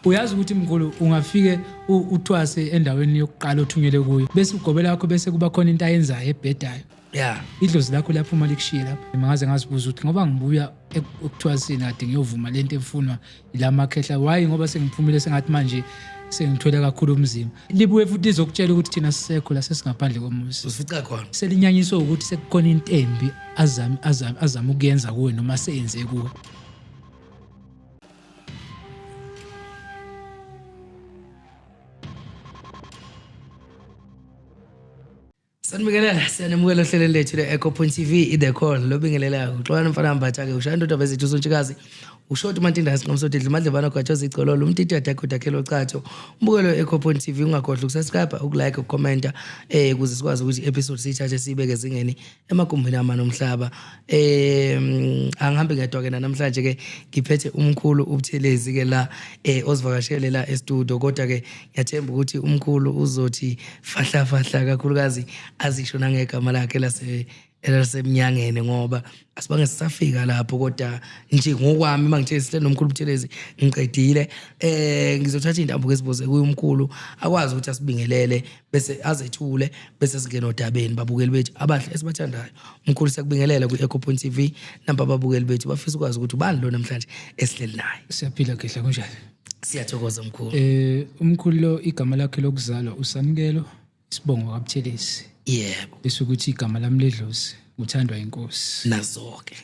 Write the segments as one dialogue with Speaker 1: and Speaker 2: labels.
Speaker 1: Uyazi ukuthi mkhulu ungafike uthwase endaweni yokuqala othunyelwe kuyo bese ugobe lakho bese kuba khona into ayenzayo ebhedayo.
Speaker 2: Yeah.
Speaker 1: Idlozi lakho liyaphuma likushiye lapho. Ngaze ngazibuza ukuthi ngoba ngibuya ekuthwaseni kade ngiyovuma lento efunwa ilamakhehla why ngoba sengiphumile sengathi manje sengithwele kakhulu umzimba. Libuye futhi lizokutshela ukuthi thina sisekho la sesingaphandle komuzi.
Speaker 2: Usifica khona.
Speaker 1: Selinyanyiswe ukuthi sekukhona into embi azame azame azame ukuyenza kuwe noma seyenze kuwe.
Speaker 2: Sanibingelela, siyanamukela ohlelweni lethu le-Echo Point TV, i-The Call. Lobingelelayo, uxolani mfana mbatha-ke, ushaya indoda bezethu usontshikazi, ushoti umantinda sinqomsodidla, umadlebana ogwatshoza igcololo, umtiti adakho udakhelo ochatho. Umbukelo we-Echo Point TV, ungakhohlwa ukusubscribe, ukulike, ukukhomenta, ukuze sikwazi ukuthi i-episode siyithathe siyibeke ezingeni emagumbini amane omhlaba. Angihambi ngedwa ke namhlanje ke ngiphethe umkhulu uButhelezi ke la osivakashele la e-studio, kodwa ke ngiyathemba ukuthi umkhulu uzothi fahla fahla kakhulukazi azisho nangegama lakhe lase elasemnyangeni, ngoba asibange sisafika lapho. Kodwa nje ngokwami mangithe sihle nomkhulu Buthelezi ngiqedile, ngizothatha intambo ke sibuze kuye umkhulu akwazi ukuthi asibingelele bese azethule bese singena odabeni. Babukeli bethu abahle esibathandayo, umkhulu siyakubingelela kwi-Echo Point TV. Nampa ababukeli bethu bafisa ukwazi ukuthi ubani lo namhlanje esihleli naye.
Speaker 1: Siyaphila Khehla, kunjani?
Speaker 2: Siyathokoza mkhulu.
Speaker 1: Umkhulu lo igama lakhe lokuzalwa uSamkelo, isibongo kaButhelezi.
Speaker 2: Yebo.
Speaker 1: Bese ukuthi igama lami ledlozi uthandwa inkosi.
Speaker 2: Nazo-ke.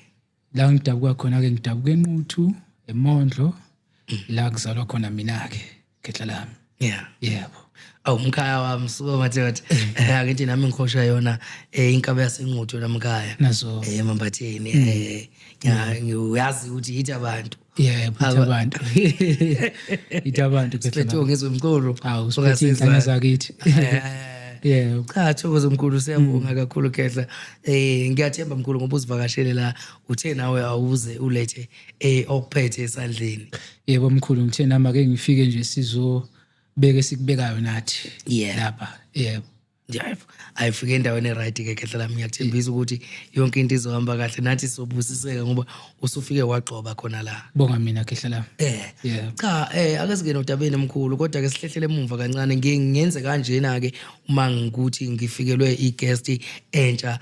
Speaker 1: La ngidabuka khona ke ngidabuka eNquthu, eMondlo, la kuzalwa khona mina ke Khehla lami.
Speaker 2: Yeah.
Speaker 1: Yebo.
Speaker 2: Awu mkhaya wami suka mathemathi. Akithi nami ngikhosha yona inkabe yaseNquthu namkhaya.
Speaker 1: Nazo.
Speaker 2: Emambatheni uyazi ukuthi yithi abantu.
Speaker 1: Yebo, ithi abantu. Ithi abantu Khehla.
Speaker 2: Siphethe ngizwe mkhulu.
Speaker 1: Awu siphethe inhlanga zakithi. Yebo.
Speaker 2: Cha thokoza mkhulu, siyabonga kakhulu Khehla. Ngiyathemba mkhulu ngoba uzivakashele la, uthe nawe awuze ulethe okuphethe esandleni.
Speaker 1: Yebo mkhulu, ngithe nami ake ngifike nje sizobeka esikubekayo nathi. Lapha. Yebo.
Speaker 2: Yebo. Ayifike endaweni e-right ke Khehla lami, ngiyakuthembisa ukuthi yonke into izohamba kahle, nathi sobusiseka ngoba usufike wagxoba khona la.
Speaker 1: Bonga mina Khehla lami.
Speaker 2: Cha ake singene odabeni mkhulu, kodwa ke sihlehlele emuva kancane. Ngiye ngenze kanjena ke uma ngikuthi ngifikelwe i-guest entsha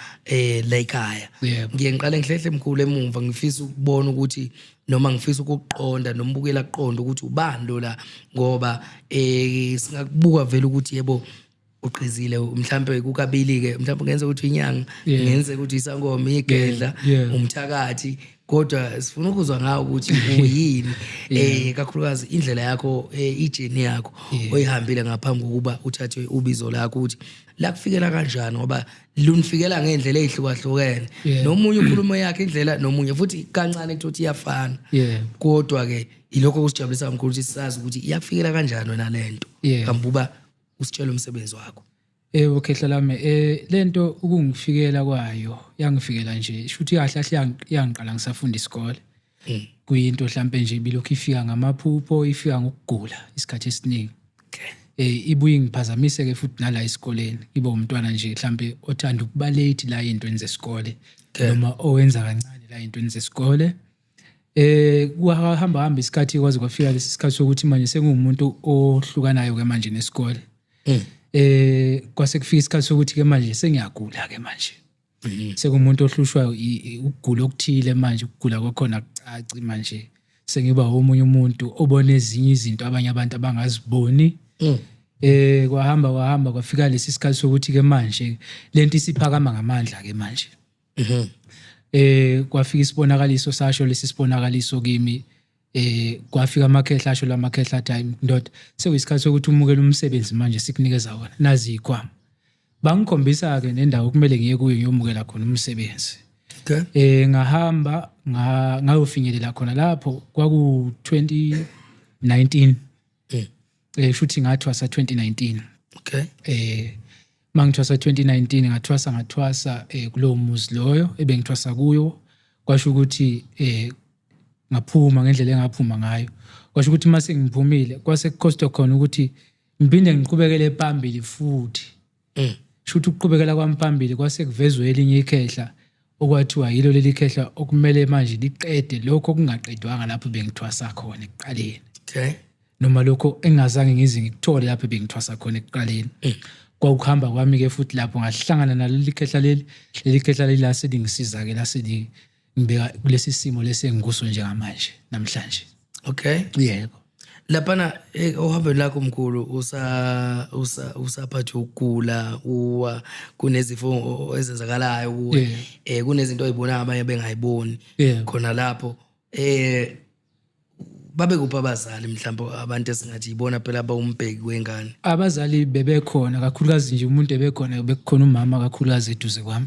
Speaker 2: la ekhaya. Ngiye ngiqale ngihlehle mkhulu emuva, ngifisa ukubona ukuthi noma ngifisa ukuqonda nombukela aqonde ukuthi ubani lo la, ngoba singakubuka vele ukuthi yebo ugqizile mhlambe kukabili ke, mhlambe ngenze ukuthi inyanga, ngenze ukuthi isangoma, igedla, umthakathi, kodwa sifuna ukuzwa ngawo ukuthi uyini kakhulukazi indlela yakho, ijeni yakho oyihambile ngaphambi kokuba uthathe ubizo lakho, ukuthi lakufikela kanjani, ngoba lunifikela ngendlela ezihlukahlukene. Nomunye ukhuluma yakhe indlela, nomunye futhi kancane kuthi iyafana. Kodwa ke ilokho kusijabulisa kakhulu ukuthi sazi ukuthi iyakufikela kanjani wena lento. Kambuba usitshela umsebenzi wakho.
Speaker 1: Yebo Khehla lami, lento ukungifikela kwayo yangifikela nje shuthi kahle kahle yangiqala ngisafunda isikole. Kuyinto mhlambe nje bilokhu ifika ngamaphupho, ifika ngokugula isikhathi esiningi. Ibuye ingiphazamise ke futhi nala esikoleni. Ngibe umntwana nje mhlambe othanda ukuba late la ezintweni zesikole noma owenza kancane la ezintweni zesikole. Kuhamba hamba isikhathi kwaze kwafika lesi sikhathi sokuthi manje sengumuntu ohlukanayo ke manje nesikole. Kwase kufika isikhathi sokuthi ke manje sengiyagula ke manje. Sekumuntu ohlushwa ukugula okuthile manje, ukugula kwakhona kucaci manje. Sengiba omunye umuntu obona ezinye izinto abanye abantu abangaziboni. Kwahamba kwahamba kwafika lesi sikhathi sokuthi ke manje lento isiphakama ngamandla ke manje. Kwafika isibonakaliso sasho lesi sibonakaliso kimi. Kwafika amakhehla asho lamakhehla athi hayi ndoda, sekuyisikhathi sokuthi umukele umsebenzi manje sikunikeza wona, nazi izikhwama. Bangikhombisa ke nendawo okumele ngiye kuyo ngiyomukela khona umsebenzi. Ngahamba ngayofinyelela khona lapho kwaku 2019. Shuthi ngathwasa 2019. Mangithwasa 2019 ngathwasa ngathwasa kulowo muzi loyo ebengithwasa kuyo, kwasho ukuthi ngaphuma ngendlela engaphuma ngayo. Kwasho ukuthi mase ngiphumile kwase kucosta khona ukuthi ngiphinde ngiqhubekele phambili futhi. Shuthi ukuqhubekela kwami phambili kwase kuvezwe elinye ikhehla okwathiwa yilo leli khehla okumele manje liqede lokho okungaqedwanga lapho bengithwasa khona ekuqaleni. Noma lokho engingazange ngize ngikuthole lapho ebengithwasa khona ekuqaleni. Kwakuhamba kwami-ke futhi lapho ngahlangana naleli khehla leli, leli khehla leli lase lingisiza-ke, lase lingibeka kulesi simo lesi engikuso njengamanje namhlanje.
Speaker 2: Okay.
Speaker 1: Yebo.
Speaker 2: Laphana ohambweni lakho mkhulu, usaphathwe ukugula, uwa kunezifo ezenzakalayo kuwe, kunezinto oyibonayo abanye bengayiboni khona lapho. Babe kuphi abazali, mhlawumbe abantu esingathi yibona phela abawumbheki wengane?
Speaker 1: Abazali bebekhona kakhulukazi nje, umuntu ebekhona bekukhona umama kakhulukazi eduze kwami.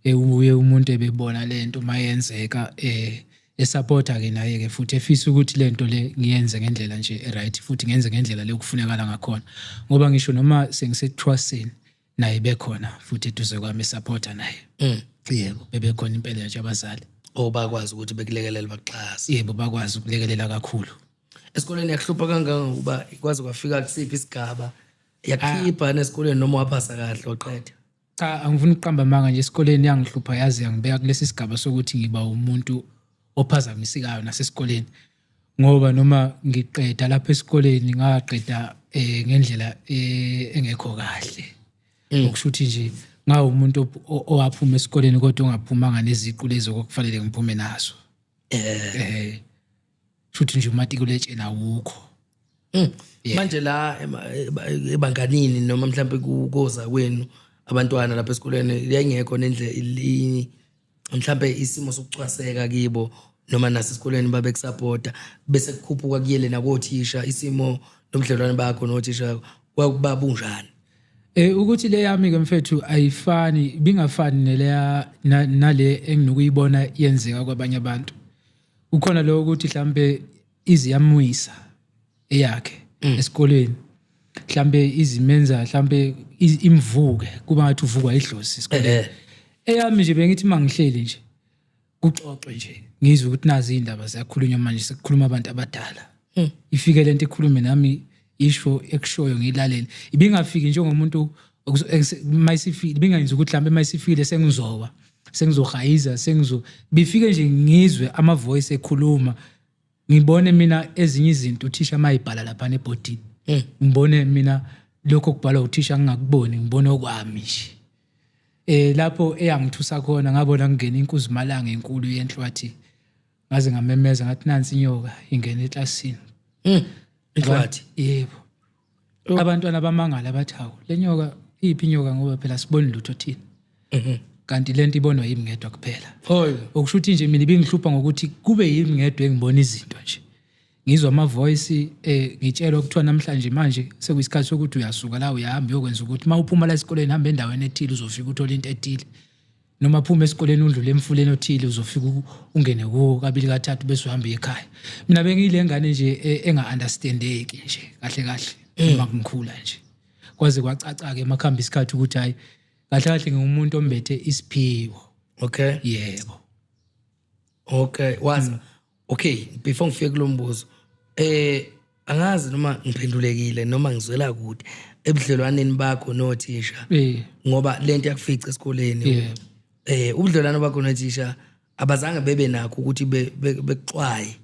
Speaker 1: Uye umuntu ebebona lento mayenzeka, esupporta ke naye ke futhi efisa ukuthi lento le ngiyenze ngendlela nje right, futhi ngenze ngendlela le okufunekala ngakhona, ngoba ngisho noma sengisethwaseni naye bekhona futhi eduze kwami esupporta naye. Yebo, bebekhona impela nje abazali.
Speaker 2: Obakwazi ukuthi bekulekelele, bakuxhase.
Speaker 1: Yebo, bakwazi ukulekelela kakhulu.
Speaker 2: Esikoleni yakuhlupha kangangokuba ikwazi kwafika kusiphi isigaba, yakukhipha nesikoleni noma waphasa kahle waqeda?
Speaker 1: Cha, angifuni ukuqamba amanga nje, esikoleni yangihlupha, yazi yangibeka kulesi sigaba sokuthi ngiba umuntu ophazamisekayo nasesikoleni, ngoba noma ngiqeda lapha esikoleni ngaqeda ngendlela engekho kahle. Okusho ukuthi nje ngawumuntu owaphuma esikoleni kodwa ongaphumanga neziqu lezo okufanele ngiphume nazo. Futhi nje umatikuletsheni awukho.
Speaker 2: Manje la ebanganini noma mhlambe kukoza kwenu abantwana lapha esikoleni, yayingekho nendlela mhlambe isimo sokucwaseka kibo, noma nasesikoleni babekusupporta, bese kukhuphuka kuyele nakothisha, isimo nobudlelwane bakho nothisha kwakuba bunjani?
Speaker 1: Ukuthi le yami ke mfethu ayifani, bingafani neleya nale enginokuyibona yenzeka kwabanye abantu. Kukhona lo ukuthi mhlambe iziyamwisa eyakhe esikoleni, mhlambe izimenza mhlambe imvuke, kuba ngathi uvukwa idlozi esikoleni. Eyami nje bengithi mangihleli nje kuxoxe nje, ngizwe ukuthi nazi indaba ziyakhulunywa manje, sekukhuluma abantu abadala. Ifike lento ikhulume nami, isho ekushoyo ngilalele. Ibingafiki njengomuntu mayisifile, ibingenzi ukuthi mhlambe mayisifile sengizowa, sengizohayiza, sengizo bifike nje ngizwe ama voice ekhuluma, ngibone mina ezinye izinto uthisha mayibhala lapha ebhodini. Ngibone mina lokho okubhalwa uthisha ngingakuboni, ngibone okwami nje. Lapho eyangithusa khona ngabona kungena inkuzimalanga enkulu yenhlwathi, ngaze ngamemeza ngathi nansi inyoka ingena eklasini.
Speaker 2: Inhlwathi?
Speaker 1: Yebo. Abantwana bamangala bathi hawu, le nyoka iphi inyoka, ngoba phela siboni lutho thina. Kanti lento ibonwa yimi ngedwa kuphela. Okusho ukuthi nje mina ibingihlupha ngokuthi kube yimi ngedwa engibona izinto nje. Ngizwa ama voice, ngitshelwa kuthiwa namhlanje manje sekuyisikhathi sokuthi uyasuka la uyahamba uyokwenza ukuthi mawuphuma la esikoleni hamba endaweni ethile uzofika uthole into ethile. Noma phuma esikoleni udlule emfuleni othile uzofika ungene kuwo kabili kathathu bese uhamba ekhaya. Mina bengiyile ngane nje enga understandeki nje kahle kahle uma ngikhula nje. Kwaze kwacaca ke emakhamba isikhathi ukuthi hayi kahle kahle ngingumuntu ombethe isiphiwo.
Speaker 2: Okay.
Speaker 1: Yebo.
Speaker 2: Okay, wazi. Okay, before ngifike kulombuzo, angazi noma ngiphendulekile noma ngizwela kude ebudlelwaneni bakho nothisha. Ngoba lento yakufica esikoleni. Ubudlelwano bakho nothisha abazange bebe nakho ukuthi bekuxwaye,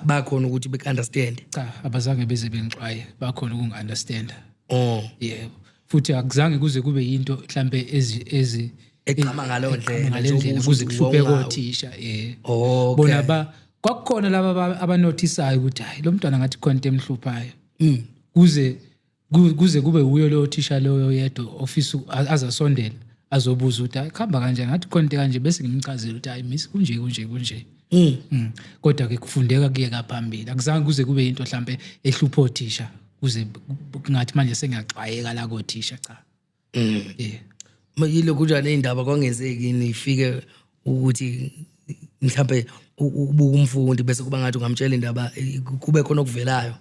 Speaker 2: bakhona ukuthi beku-understand.
Speaker 1: Cha, abazange beze bengixwaye, bakhona ukungi-understand. Yebo. Futhi akuzange kuze kube yinto mhlambe ezi
Speaker 2: eqhama ngaleyo ndlela,
Speaker 1: kuze kuhluphe kothisha. Bona ba kwakukhona laba abanothisayo ukuthi hayi lo mntwana ngathi khona into emhluphayo. Kuze kube uyo lo thisha loyo yedwa ofisa azasondela azobuza ukuthi hayi khamba kanjani, ngathi khona into kanje, bese ngimchazela ukuthi hayi miss kunje kunje kunje. Kodwa ke kufundeka kuyeka phambili, akuzange kuze kube into mhlambe ehlupha othisha kuze kungathi manje sengiyaxwayeka la kothisha. Cha.
Speaker 2: Yilo kunjani indaba kwangenzeki nifike ukuthi mhlambe ubuka umfundi bese kuba ngathi ungamtshela indaba kube khona okuvelayo?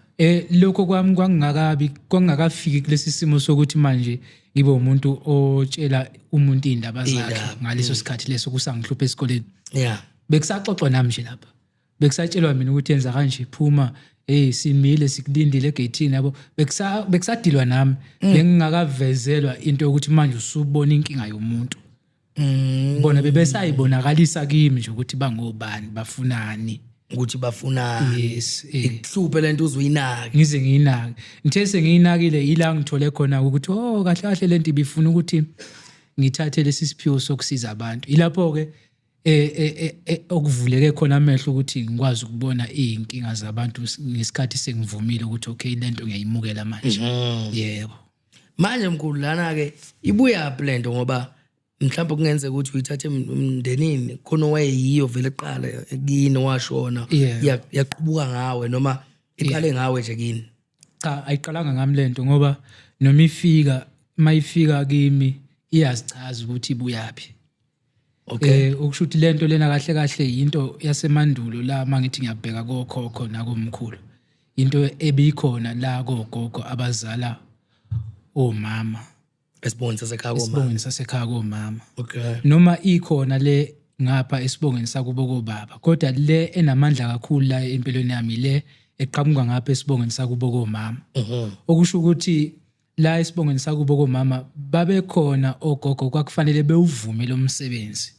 Speaker 1: Lokho kwami kwangakafiki kulesi simo sokuthi manje ngibe umuntu otshela umuntu indaba zakhe ngaleso sikhathi leso kusangihlupha esikoleni. Bekusaxoxwa nami nje lapha, bekusatshelwa mina ukuthi yenza kanje, phuma, hey simile sikulindile egate yabo, bekusadilwa nami. Bengingakavezelwa into yokuthi manje usubona inkinga yomuntu. Bona bebesayibonakalisa kimi nje ukuthi bangobani, bafunani.
Speaker 2: Ukuthi bafuna
Speaker 1: Yes.
Speaker 2: Ikuhluphe lento uzuyinake.
Speaker 1: Ngize ngiyinake. Ngithe sengiyinakile, ila ngithole khona ukuthi, oh, kahle kahle lento ibifuna ukuthi ngithathe lesi siphiwo sokusiza abantu. Ilapho ke okuvuleke khona amehlo ukuthi ngikwazi ukubona izinkinga zabantu ngesikhathi sengivumile ukuthi okay, lento ngiyayimukela manje. Yebo.
Speaker 2: Manje mkhulu, lana ke ibuya lento, ngoba mhlawumbe kungenzeka ukuthi uyithathe emndenini khona owayeyiyo vele kuqala kini washona, yaqhubuka ngawe noma iqale ngawe nje kini?
Speaker 1: Cha, ayiqalanga ngami lento, ngoba noma ifika, mayifika kimi iyazichaza ukuthi ibuyaphi. Ukusho ukuthi lento lena kahle kahle into yasemandulo la, mangithi ngiyabheka kokhokho nakomkhulu, into ebikhona la kogogo abazala omama.
Speaker 2: Esibongweni sasekhaya komama.
Speaker 1: Esibongweni sasekhaya komama.
Speaker 2: Okay.
Speaker 1: Noma ikhona le ngapha esibongweni sakubo kobaba, kodwa le enamandla kakhulu la empilweni yami le eqhamuka ngapha esibongweni sakubo komama. Okusho ukuthi la esibongweni sakubo komama babekhona ogogo, kwakufanele bewuvume lo msebenzi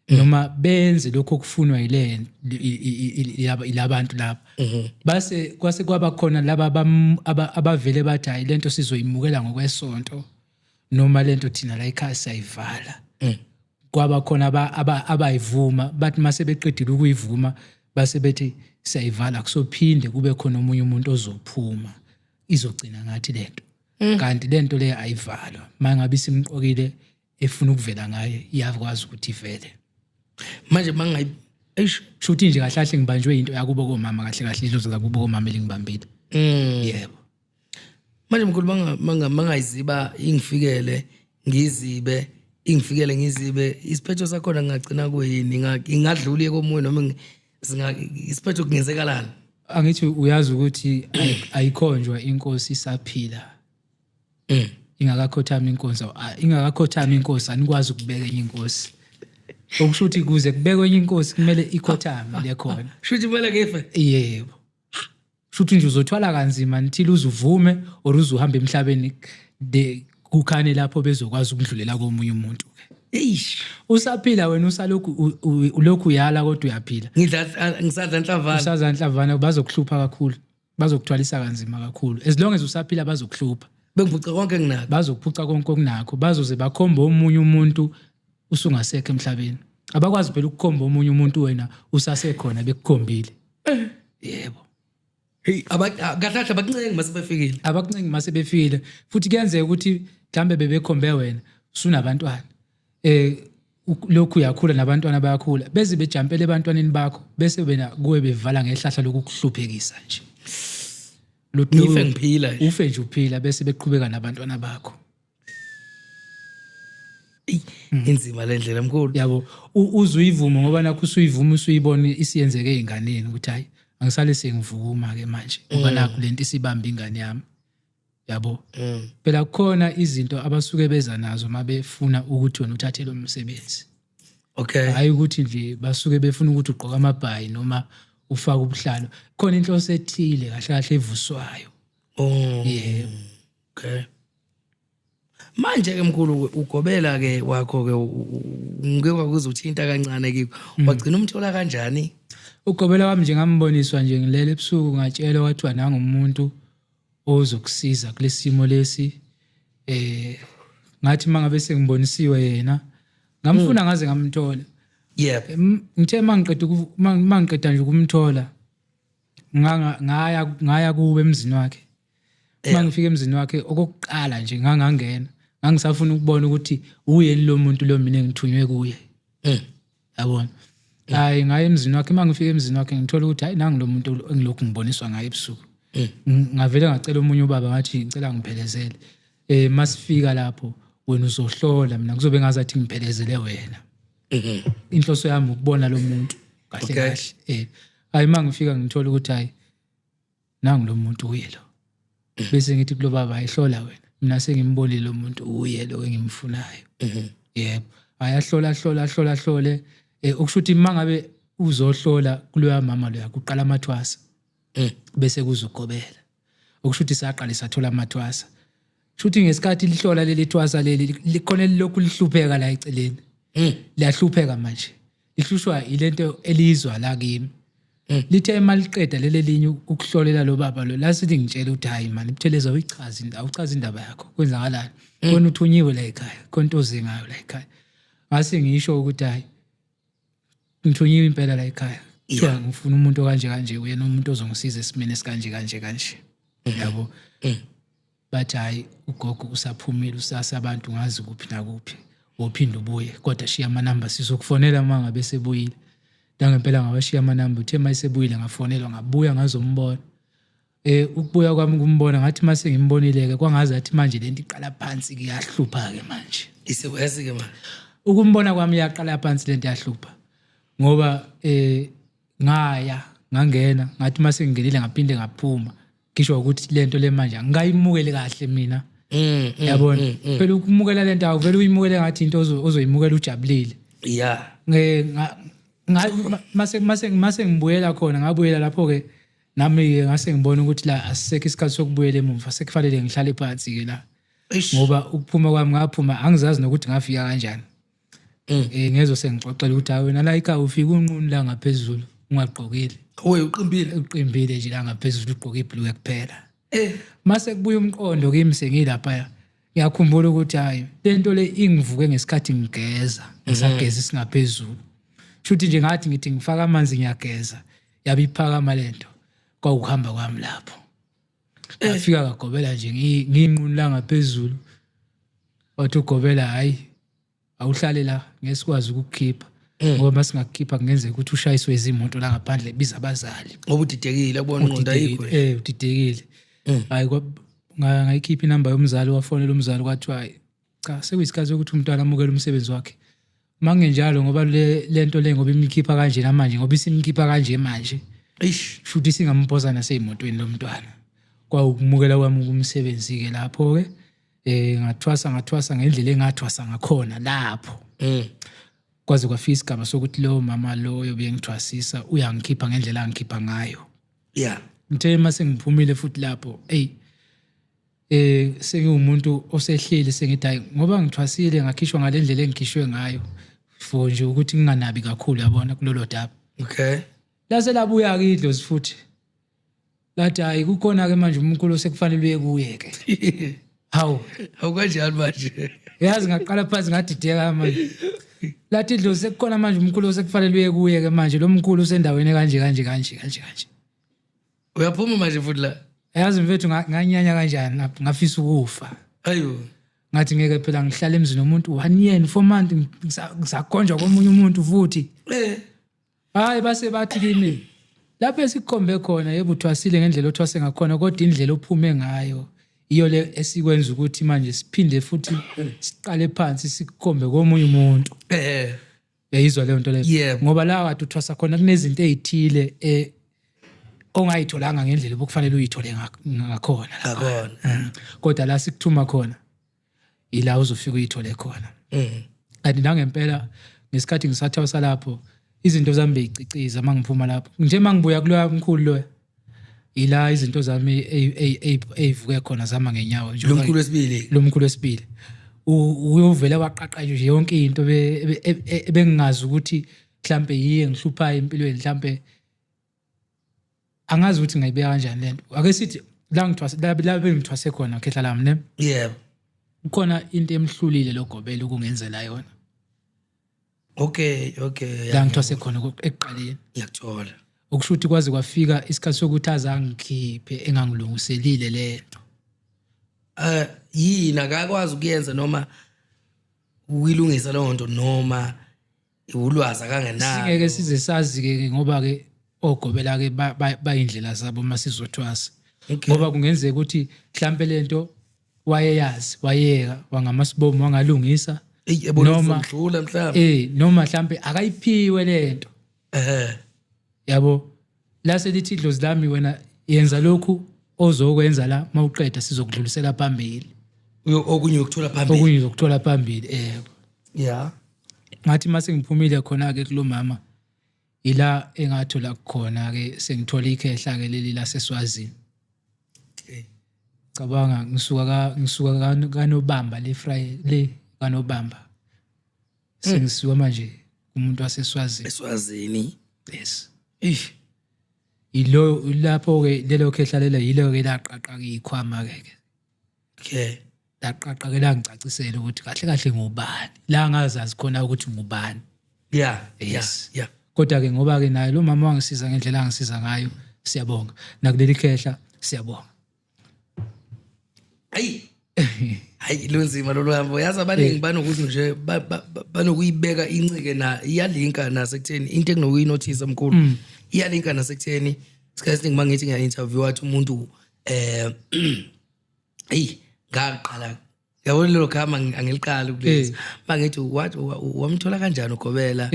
Speaker 1: noma benze lokho okufunwa yile ilabantu lapha. Base kwase kwaba khona laba abavele bathi, hayi, lento sizoyimukela ngokwesonto, noma lento thina la ekhaya siyayivala. Kwaba khona abayivuma, bathi mase beqedile ukuyivuma base bethi siyayivala, kusophinde kube khona omunye umuntu ozophuma, izogcina ngathi lento. Kanti lento le ayivalwa, mangabe isimqokile efuna ukuvela ngaye, iyakwazi ukuthi ivele.
Speaker 2: Manje mangayi, eish.
Speaker 1: Shuthi nje kahle kahle ngibanjwe into yakubo komama, kahle kahle idlozi lakubo komama elingibambile. Yebo.
Speaker 2: Manje mkhulu, mangayiziba ingifikele ngizibe, ingifikele ngizibe, isiphetho sakhona ngingagcina kuyini? Ingadluli komunye noma isiphetho kungenzekalani?
Speaker 1: Angithi uyazi ukuthi ayikhonjwa inkosi isaphila? Ingakakhothami inkosi, ingakakhothami inkosi anikwazi ukubeka enye inkosi. Okusho ukuthi kuze kubekwe enye inkosi kumele ikhothame lekhona.
Speaker 2: Shuthi kumele ngife?
Speaker 1: Yebo, shuthi nje uzothwala kanzima until uzuvume or uzuhamba emhlabeni, de kukhane lapho bezokwazi ukudlulela komunye umuntu ke.
Speaker 2: Eish.
Speaker 1: Usaphila wena, usalokhu ulokhu uyala, kodwa uyaphila.
Speaker 2: Ngidla, ngisadla nhlavana.
Speaker 1: Usaza nhlavana, bazokuhlupha kakhulu, bazokuthwalisa kanzima kakhulu. As long as usaphila bazokuhlupha.
Speaker 2: Bengiphuca konke enginakho.
Speaker 1: Bazokuphuca konke okunakho, bazoze bakhombe omunye umuntu usungasekho emhlabeni. Abakwazi phela ukukhomba omunye umuntu wena usasekhona bekukhombile. Yebo.
Speaker 2: Hey, kahle kahle abakuncengi mase befikile.
Speaker 1: Abakuncengi mase befikile, futhi kuyenzeka ukuthi mhlambe bebekhombe wena usunabantwana, lokhu uyakhula nabantwana bayakhula, beze bejampele ebantwaneni bakho, bese wena kuwe bevala ngehlahla lokukuhluphekisa nje.
Speaker 2: Ngife ngiphila nje.
Speaker 1: Ufe nje uphila, bese beqhubeka nabantwana bakho.
Speaker 2: Eyi, inzima le ndlela mkhulu.
Speaker 1: Yabo, uze uyivume, ngoba nakho usuyivuma, usuyibona isiyenzeke ey'nganeni ukuthi hayi, angisale sengivuma ke manje, ngoba nakho lento isibamba ingane yami, yabo. Phela kukhona izinto abasuke beza nazo mabefuna ukuthi wena uthathe lo msebenzi. Hayi ukuthi nje basuke befuna ukuthi ugqoke amabhayi noma ufake ubuhlalo, khona inhloso ethile kahle kahle evuswayo.
Speaker 2: Oh.
Speaker 1: Yebo.
Speaker 2: Okay. Manje ke mkhulu, ugobela ke wakho ke, ngike kwakuze uthinta kancane kikho. Wagcina umthola kanjani?
Speaker 1: Ugobela wami nje ngamboniswa nje ngilele ebusuku, ngatshelwa, kwathiwa nangumuntu ozokusiza kulesimo lesi. Ngathi mangabe sengibonisiwe yena, ngamfuna ngaze ngamthola. Ngithe mangiqeda nje ukumthola, ngaya kuwe emzini wakhe. Mangifika emzini wakhe okokuqala nje ngangangena, ngangisafuna ukubona ukuthi uyeni lo muntu lo mina engithunywe kuye. Yabona, hayi, ngaye emzini wakhe. Mangifika emzini wakhe ngithola ukuthi hayi, nangu lo muntu engilokhu ngiboniswa ngaye ebusuku. Ngavele ngacela omunye ubaba, ngathi ngicela ngiphelezele, masifika lapho wena uzohlola, mina kuzobe ngazathi ngiphelezele wena. Inhloso yami ukubona lo muntu kahle kahle. Hayi, mangifika ngithola ukuthi hayi, nangu lo muntu, uye lo. Bese ngithi kulo baba, ayihlola wena, mina sengimbonile lo muntu, uye lo engimfunayo. Yebo, ayahlola, hlola, hlola, hlole. Okusho ukuthi mangabe uzohlola kuloya mama loya kuqala amathwasa, bese kuzugobela. Okusho ukuthi saqala sathola amathwasa, shuthi ngesikhathi lihlola leli thwasa leli likhona lilokhu lihlupheka la eceleni. Liyahlupheka manje, lihlushwa ilento elizwa la kimi. Lithe maliqeda leli linye ukuhlolela lo baba lo, lasithi ngitshela ukuthi hayi man, Buthelezi, awuyichazi indaba, awuchazi indaba yakho, kwenzakalani khona, uthunyiwe la ekhaya, khona into oze ngayo la ekhaya. Ngase ngisho ukuthi hayi, ngithunyiwe impela la ekhaya, kuthiwa ngifuna umuntu okanje kanje, uyena umuntu ozongisiza esimeni esikanje kanje kanje, yabo. Bathi hayi, ugogo usaphumile, usasa abantu ngazi kuphi nakuphi, wophinde ubuye, kodwa shiya amanamba, sizokufonela uma ngabe sebuyile. Nangempela ngawashiya amanamba. Uthe uma esebuyile ngafonelwa, ngabuya ngazombona. Ukubuya kwami kumbona, ngathi mase ngimbonile-ke kwangazi athi manje lento iqala phansi, kuyahlupha-ke manje.
Speaker 2: Isekwesi-ke manje.
Speaker 1: Ukumbona kwami yaqala phansi lento, yahlupha, ngoba ngaya ngangena, ngathi mase ngingenile ngaphinde ngaphuma, ngisho ukuthi lento le manje angikayimukeli kahle mina. Yabona phela, ukumukela lento awuvele uyimukele ngathi into ozoyimukela ujabulile. Mase ngibuyela khona, ngabuyela lapho ke nami ke, ngase ngibona ukuthi la asisekho isikhathi sokubuyela emuva, sekufanele ngihlale phansi ke la.
Speaker 2: Eish.
Speaker 1: Ngoba ukuphuma kwami ngaphuma angizazi nokuthi ngafika kanjani. Ngezo sengixoxela ukuthi hayi wena la ekhaya ufika unqunu la ngaphezulu ungagqokile.
Speaker 2: We, uqimbile.
Speaker 1: Uqimbile nje la ngaphezulu, ugqoke ibhulukwe kuphela. Mase kubuya umqondo kimi sengilapha, ngiyakhumbula ukuthi hayi, lento le ingivuke ngesikhathi ngigeza, ngisageza singaphezulu, shuthi nje ngathi ngithi ngifaka amanzi ngiyageza, yabe iphakama lento. Kwawukuhamba kwami lapho, ngafika kagobela nje ngiyinqunu la ngaphezulu. Wathi ugobela, hayi, awuhlale la, ngeke sikwazi ukukukhipha, ngoba masingakukhipha kungenzeka ukuthi ushayiswe izimoto la ngaphandle, biza abazali.
Speaker 2: Ngoba udidekile, kubona ingqondo ayikho.
Speaker 1: Udidekile. Hayi, ngayikhipha inamba yomzali, wafonela umzali, kwathiwa hayi cha, sekuyisikhathi sokuthi umntwana amukele umsebenzi wakhe, mangenjalo ngoba le lento le, ngoba imkhipha kanje namanje, ngoba isimkhipha kanje manje,
Speaker 2: Eish.
Speaker 1: shuthi singamphosa naseyimotweni lo mntwana. Kwawukumukela kwami umsebenzi ke lapho ke. Ngathwasa, ngathwasa ngendlela engathwasa ngakhona lapho, kwaze kwafika isigaba sokuthi lo mama lo oyobe ngithwasisa uyangikhipha ngendlela angikhipha ngayo. Ngithe mase ngiphumile futhi lapho, ey, sengiwumuntu osehleli, sengithi hayi, ngoba ngithwasile ngakhishwa ngalendlela engikhishwe ngayo, for nje ukuthi nginganabi kakhulu, yabona, kulolo daba. Lase labuya ke idlozi futhi, lathi hayi, kukhona ke manje umkhulu sekufanele uye kuye ke. Hawu.
Speaker 2: Awukanjani manje?
Speaker 1: Yazi ngaqala phansi ngadideka manje. Lathi idlozi sekukhona manje umkhulu sekufanele uye kuye ke manje, lo mkhulu usendaweni kanje kanje kanje kanje kanje.
Speaker 2: Uyaphuma manje futhi la.
Speaker 1: Yazi mfethu, nganyanya kanjani lapho, ngafisa ukufa.
Speaker 2: Ayo.
Speaker 1: Ngathi ngeke phela ngihlale emzini womuntu 1 year and 4 months, ngisakhonjwa komunye umuntu futhi. Hayi, base bathi kimi lapho esikhombe khona, yebo uthwasile ngendlela othwase ngakhona, kodwa indlela ophume ngayo iyo le esikwenza ukuthi manje siphinde futhi siqale phansi sikukhombe komunye umuntu. Uyayizwa leyo nto leyo?
Speaker 2: Yebo.
Speaker 1: Ngoba la kade uthwasa khona kunezinto ezithile ongayitholanga ngendlela obukufanele uyithole ngakhona lapha.
Speaker 2: Ngakhona.
Speaker 1: Kodwa la sikuthuma khona ila uzofika uyithole khona. Kanti nangempela ngesikhathi ngisathwasa lapho izinto zami beyiciciza. Uma ngiphuma lapho nje, uma ngibuya kuloya mkhulu loya, ila izinto zami ey'vuke khona zama ngenyawo nje.
Speaker 2: Lo mkhulu wesibili.
Speaker 1: Lo mkhulu wesibili uyovela waqaqa nje yonke into ebengingazi ukuthi mhlambe yiye ngihluphayo empilweni. Mhlambe angazi ukuthi ngayibeka kanjani lento. Ake sithi la ngithwase la bengithwase khona, khehla lami, ne?
Speaker 2: Yebo.
Speaker 1: Kukhona into emhlulile logobela ukungenzela yona.
Speaker 2: Okay.
Speaker 1: La ngithwase khona ekuqaleni.
Speaker 2: Ngiyakuthola.
Speaker 1: Okusho ukuthi kwaze kwafika isikhathi sokuthi azangikhiphe engangilungiselile lento.
Speaker 2: Yini akakwazi ukuyenza noma ukuyilungisa leyo nto, noma ulwazi akangenalo?
Speaker 1: Singeke size sazi ke, ngoba ke ogobela ke bayindlela zabo masizothwasa. Ngoba kungenzeka ukuthi mhlambe lento wayeyazi, wayeka wangamasibomu wangalungisa.
Speaker 2: Eyi, ebona
Speaker 1: Noma
Speaker 2: uzomdlula mhlawumbe.
Speaker 1: Noma mhlambe akayiphiwe lento. Yabo, lase lithi idlozi lami, wena yenza lokhu ozokwenza la, mawuqeda sizokudlulisela phambili.
Speaker 2: Okunye ukuthola phambili.
Speaker 1: Okunye uzokuthola phambili, yebo. Ngathi mase ngiphumile khona ke kulo mama, ila engathola khona ke sengithola ikhehla ke leli laseSwazini. Cabanga, ngisuka kaNobamba le Friday le kaNobamba, sengisuka manje umuntu waseSwazini.
Speaker 2: ESwazini.
Speaker 1: Yes.
Speaker 2: Ish.
Speaker 1: Ilo lapho ke lelo khehla lela yilo ke laqaqa ikhwama ke.
Speaker 2: Okay.
Speaker 1: Laqaqa ke langicacisela ukuthi kahle kahle ngubani. La ngazazi khona ukuthi ngubani.
Speaker 2: Yeah.
Speaker 1: Yes.
Speaker 2: Yeah.
Speaker 1: Kodwa ke ngoba ke naye lo mama wangisiza ngendlela angisiza ngayo, siyabonga. Nakuleli khehla siyabonga.
Speaker 2: Ayi. Hayi, lunzima lolu hambo. Yazi, abaningi banokuthi nje banokuyibeka incike na iyalinka nasekutheni into enginokuyinothisa, mkhulu. Iyalinka nasekutheni isikhathi esiningi mangithi ngiya-interview, wathi umuntu eyi, ngaqala, yabona, lelo gama angiliqali kulezi. Mangithi wathi wamthola kanjani ugobela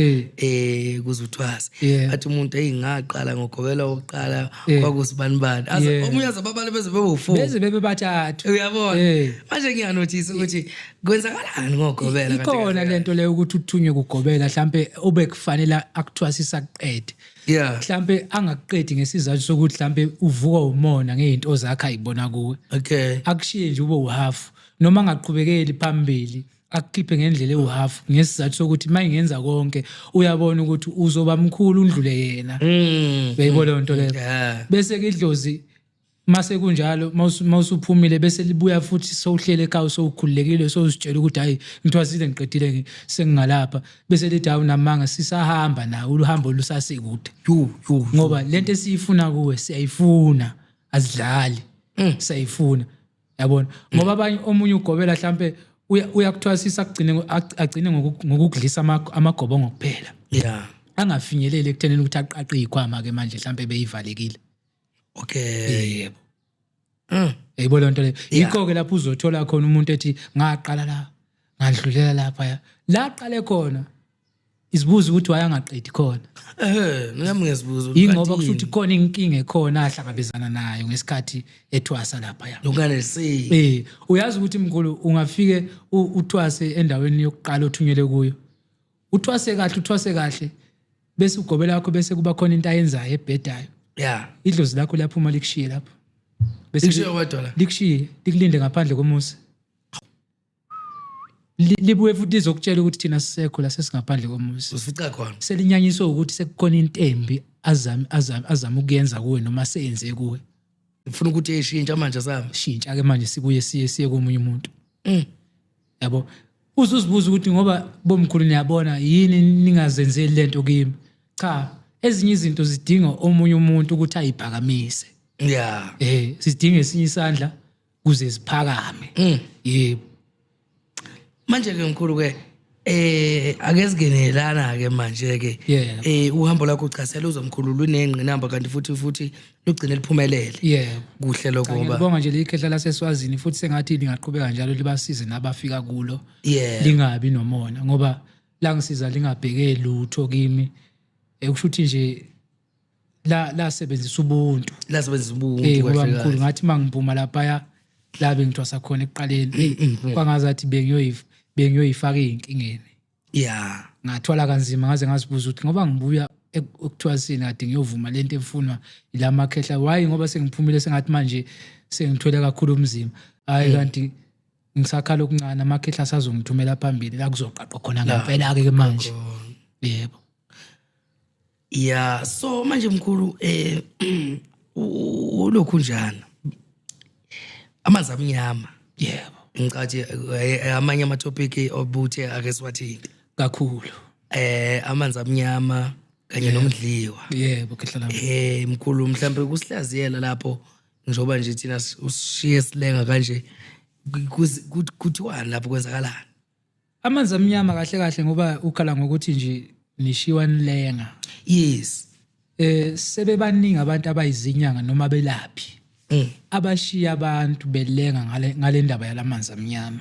Speaker 2: kuze uthwase, athi umuntu, eyi, ngaqala ngogobela wokuqala kwakusibanibani. Aze omunye aze babale beze bebe u-4.
Speaker 1: Beze bebe bathathu.
Speaker 2: Uyabona, manje ngiyanothisa ukuthi kwenzakalani ngogobela kahle
Speaker 1: Ikhona
Speaker 2: kahle.
Speaker 1: lento leyo ukuthi uthunywe kugobela, mhlambe ube kufanele akuthwasisa kuqede. Mhlambe angakuqedi ngesizathu sokuthi mhlambe uvuka umona ngezinto zakhe ayibona kuwe. Akushiye nje ube uhafu, noma angaqhubekeli phambili, akukhiphe ngendlela ewuhafu ngesizathu sokuthi mayingenza konke uyabona ukuthi uzoba mkhulu undlule yena. Uyayibona leyo nto leyo?
Speaker 2: Yeah.
Speaker 1: Bese ke idlozi mase kunjalo, mawusuphumile, bese libuya futhi sowuhlele ekhaya, sowukhululekile, sowuzitshela ukuthi hayi, ngithwasile, ngiqedile, sengingalapha, bese lithi hawu, namanga, sisahamba nawe, uhambo lusasekude.
Speaker 2: Yu yu.
Speaker 1: Ngoba lento esiyifuna kuwe siyayifuna, azidlali, siyayifuna, yabona, ngoba abanye, omunye ugobela mhlambe uyakuthwasisa agcine agcine ngokukudlisa amagobongo kuphela, angafinyeleli ekuthenini ukuthi aqaqe izikhwama ke manje mhlambe beyivalekile. Yebo. Yayibona lento leyo? Yikho ke lapho uzothola khona umuntu ethi ngaqala la, ngadlulela lapha, la aqale khona, izibuza ukuthi wayangaqedi khona.
Speaker 2: Nami ngiyazibuza ukuthi
Speaker 1: Yingoba
Speaker 2: kanti
Speaker 1: kusho ukuthi
Speaker 2: yini?
Speaker 1: khona inkinga ekhona ahlangabezana nayo ngesikhathi ethwasa lapha ya.
Speaker 2: Nokunganeliseki.
Speaker 1: Uyazi ukuthi mkhulu, ungafike uthwase endaweni yokuqala othunyelwe kuyo, uthwase kahle, uthwase kahle, bese ugobela lakho, bese kuba khona into ayenzayo ebhedayo, idlozi lakho liyaphuma likushiye lapho, bese
Speaker 2: Likushiye wedwa la.
Speaker 1: Likushiye, likulinde ngaphandle komuzi. Libuye futhi lizokutshela ukuthi thina sisekho la, sesingaphandle komuzi.
Speaker 2: Usifica khona.
Speaker 1: Selinyanyiswe ukuthi sekukhona into embi azame ukuyenza kuwe noma seyenze kuwe.
Speaker 2: Ufuna ukuthi eyishintsha manje sami.
Speaker 1: Shintsha ke manje, sibuye siye komunye umuntu. Yabo, uzuzibuza ukuthi ngoba bomkhulu niyabona yini ningazenzeli lento kimi? Cha, ezinye izinto zidinga omunye umuntu ukuthi ayiphakamise. Sidinga esinye isandla kuze siphakame. Yebo.
Speaker 2: Manje ke mkhulu ke, ake singenelana ke manje ke. Uhambo lakho uchasela uzomkhulu lunengqinamba, kanti futhi lugcine liphumelele. Kuhle lokho ngoba
Speaker 1: Ngiyabonga nje likhehla laseSwazini, futhi sengathi lingaqhubeka njalo libasize nabafika kulo. Lingabi nomona, ngoba langisiza lingabheke lutho kimi. Kusho ukuthi nje la lasebenzisa ubuntu.
Speaker 2: Lasebenzisa ubuntu
Speaker 1: Ngoba
Speaker 2: kahle
Speaker 1: mkhulu,
Speaker 2: kahle.
Speaker 1: ngathi mangiphuma lapha la bengithwasa khona ekuqaleni, kwangazathi bengiyoyifaka ezinkingeni. Ngathwala kanzima, ngaze ngazibuza ukuthi ngoba ngibuya ekuthwaseni kade ngiyovuma lento efunwa ilamakhehla, why ngoba sengiphumile sengathi manje sengithwele kakhulu umzimba? Hayi, kanti ngisakhala okuncane, amakhehla asazongithumela phambili la kuzoqaqwa khona ngempela ke manje. Yebo.
Speaker 2: Yeah, so manje mkhulu, ulokhu njani amanzi amnyama?
Speaker 1: Yebo.
Speaker 2: Ngicathi amanye ama topic obuthe ake siwathinte
Speaker 1: Kakhulu.
Speaker 2: Amanzi amnyama kanye nomdliwa.
Speaker 1: Yebo, khehla lami.
Speaker 2: Mkhulu, mhlambe kusihlaziyela lapho, njengoba nje thina usishiye silenga kanje, kuthiwani lapho, kwenzakalani?
Speaker 1: Amanzi amnyama kahle kahle, ngoba ukhala ngokuthi nje nishiwa nilenga. Sebebaningi abantu abayizinyanga noma belaphi abashiya abantu belenga ngale ndaba yalamanzi amnyama.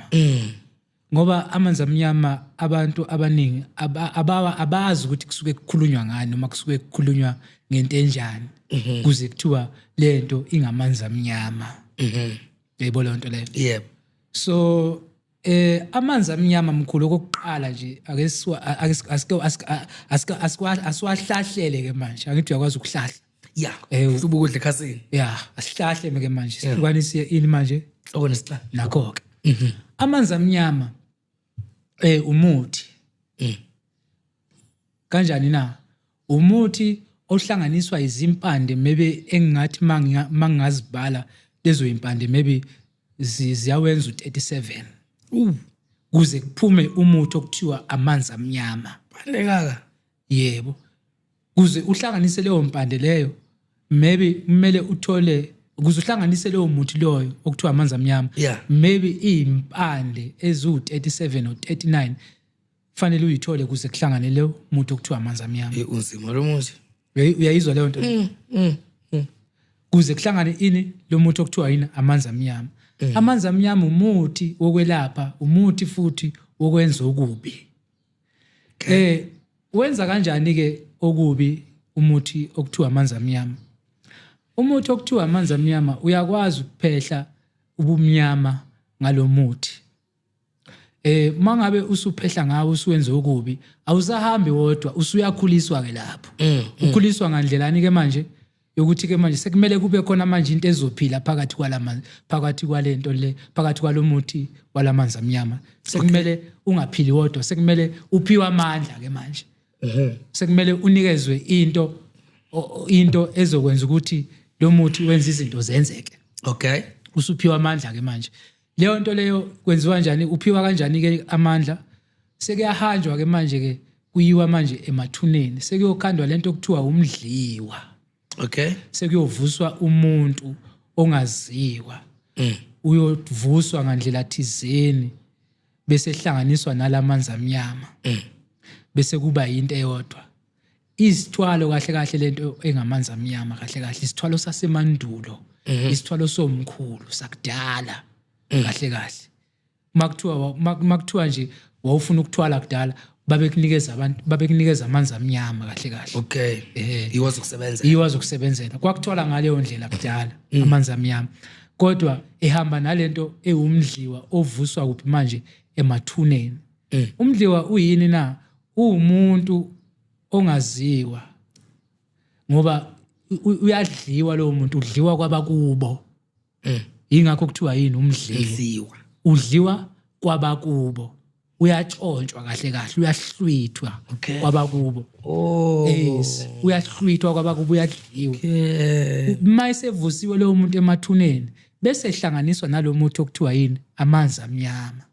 Speaker 1: Ngoba amanzi amnyama, abantu abaningi abazi ukuthi kusuke kukhulunywa ngani noma kusuke kukhulunywa ngento enjani kuze kuthiwa lento ingamanzi amnyama. Yebo, leyo nto leyo. So amanzi amnyama mkhulu, okokuqala nje ake siwa ake asike asike asiwahlahlele ke manje, angithi uyakwazi ukuhlahla?
Speaker 2: Hluba ukudla ekhasini.
Speaker 1: Ya, asihlahle ke manje, sihlukanise ini manje?
Speaker 2: Hloko nesicala.
Speaker 1: Nakho ke amanzi amnyama umuthi. Kanjani na? Umuthi ohlanganiswa izimpande, maybe engingathi mangingazibala lezo impande, maybe ziyawenza u37 kuze kuphume umuthi okuthiwa amanzi amnyama.
Speaker 2: Pande kaka.
Speaker 1: Yebo, kuze uhlanganise leyo mpande leyo, maybe kumele uthole, ukuze uhlanganise leyo muthi loyo okuthiwa amanzi amnyama, maybe izimpande eziwu-37 or 39 fanele uyithole ukuze kuhlangane leyo muthi okuthiwa amanzi amnyama.
Speaker 2: Unzima lo muthi.
Speaker 1: Uyayizwa leyo nto? Kuze kuhlangane ini, lo muthi okuthiwa yini, amanzi amnyama. Amanzi amnyama umuthi wokwelapha, umuthi futhi wokwenza okubi. Wenza kanjani ke okubi umuthi okuthiwa amanzi amnyama? Umuthi okuthiwa amanzi amnyama uyakwazi ukuphehla ubumnyama ngalomuthi. Mangabe usuphehla ngawo usuwenza okubi, awusahambi wodwa, usuyakhuliswa ke lapho. Ukhuliswa ngandlelani ke manje? Yokuthi ke manje sekumele kube khona manje into ezophila phakathi kwalamanzi, phakathi kwalento le, phakathi kwalomuthi walamanzi amnyama. Sekumele ungaphili wodwa, sekumele uphiwe amandla ke manje. Sekumele unikezwe into ezokwenza ukuthi lo muthi wenze izinto zenzeke. Usuphiwa amandla ke manje. Leyo nto leyo kwenziwa kanjani? Uphiwa kanjani ke amandla? Sekuyahanjwa ke manje ke, kuyiwa manje emathuneni, sekuyokhandwa lento okuthiwa umdliwa. Sekuyovuswa umuntu ongaziwa. Uyovuswa ngandlela thizeni bese ehlanganiswa nalamanzi amnyama. Bese kuba into eyodwa. Isithwalo kahle kahle lento engamanzi amnyama kahle kahle isithwalo sasemandulo, isithwalo somkhulu sakudala kahle kahle. Makuthiwa nje wawufuna ukuthwala kudala, babekunikeza abantu, babekunikeza amanzi amnyama kahle kahle.
Speaker 2: Iwazi ukusebenza.
Speaker 1: Iwazi ukusebenzela. Kwakuthwala ngaleyo ndlela kudala amanzi amnyama. Kodwa ehamba nalento ewumdliwa ovuswa kuphi manje, emathuneni. Umdliwa uyini na? Uwumuntu ongaziwa, ngoba uyadliwa lowo muntu, udliwa kwabakubo. Yingakho kuthiwa yini umdliwa? Udliwa kwabakubo, uyatshontshwa kahle kahle, uyahlwithwa kwabakubo. Yes, uyahlwithwa kwabakubo, uyadliwa. Uma esevusiwe lowo muntu emathuneni, bese ehlanganiswa nalomuthi okuthiwa yini, amanzi amnyama,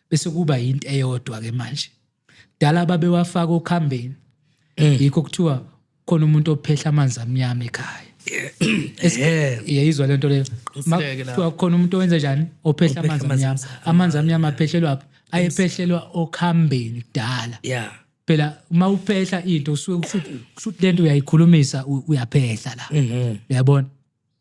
Speaker 1: bese kuba into eyodwa ke manje. Dala babewafaka okhambeni. Yikho kuthiwa khona umuntu ophehla amanzi amnyama ekhaya. Iyayizwa lento leyo. Kuthiwa khona umuntu owenza njani, ophehla amanzi amnyama. Amanzi amnyama aphehlelwa phi? Ayephehlelwa okhambeni kudala. Phela uma uphehla into usuke kushuthi lento uyayikhulumisa, uyaphehla la. Uyabona?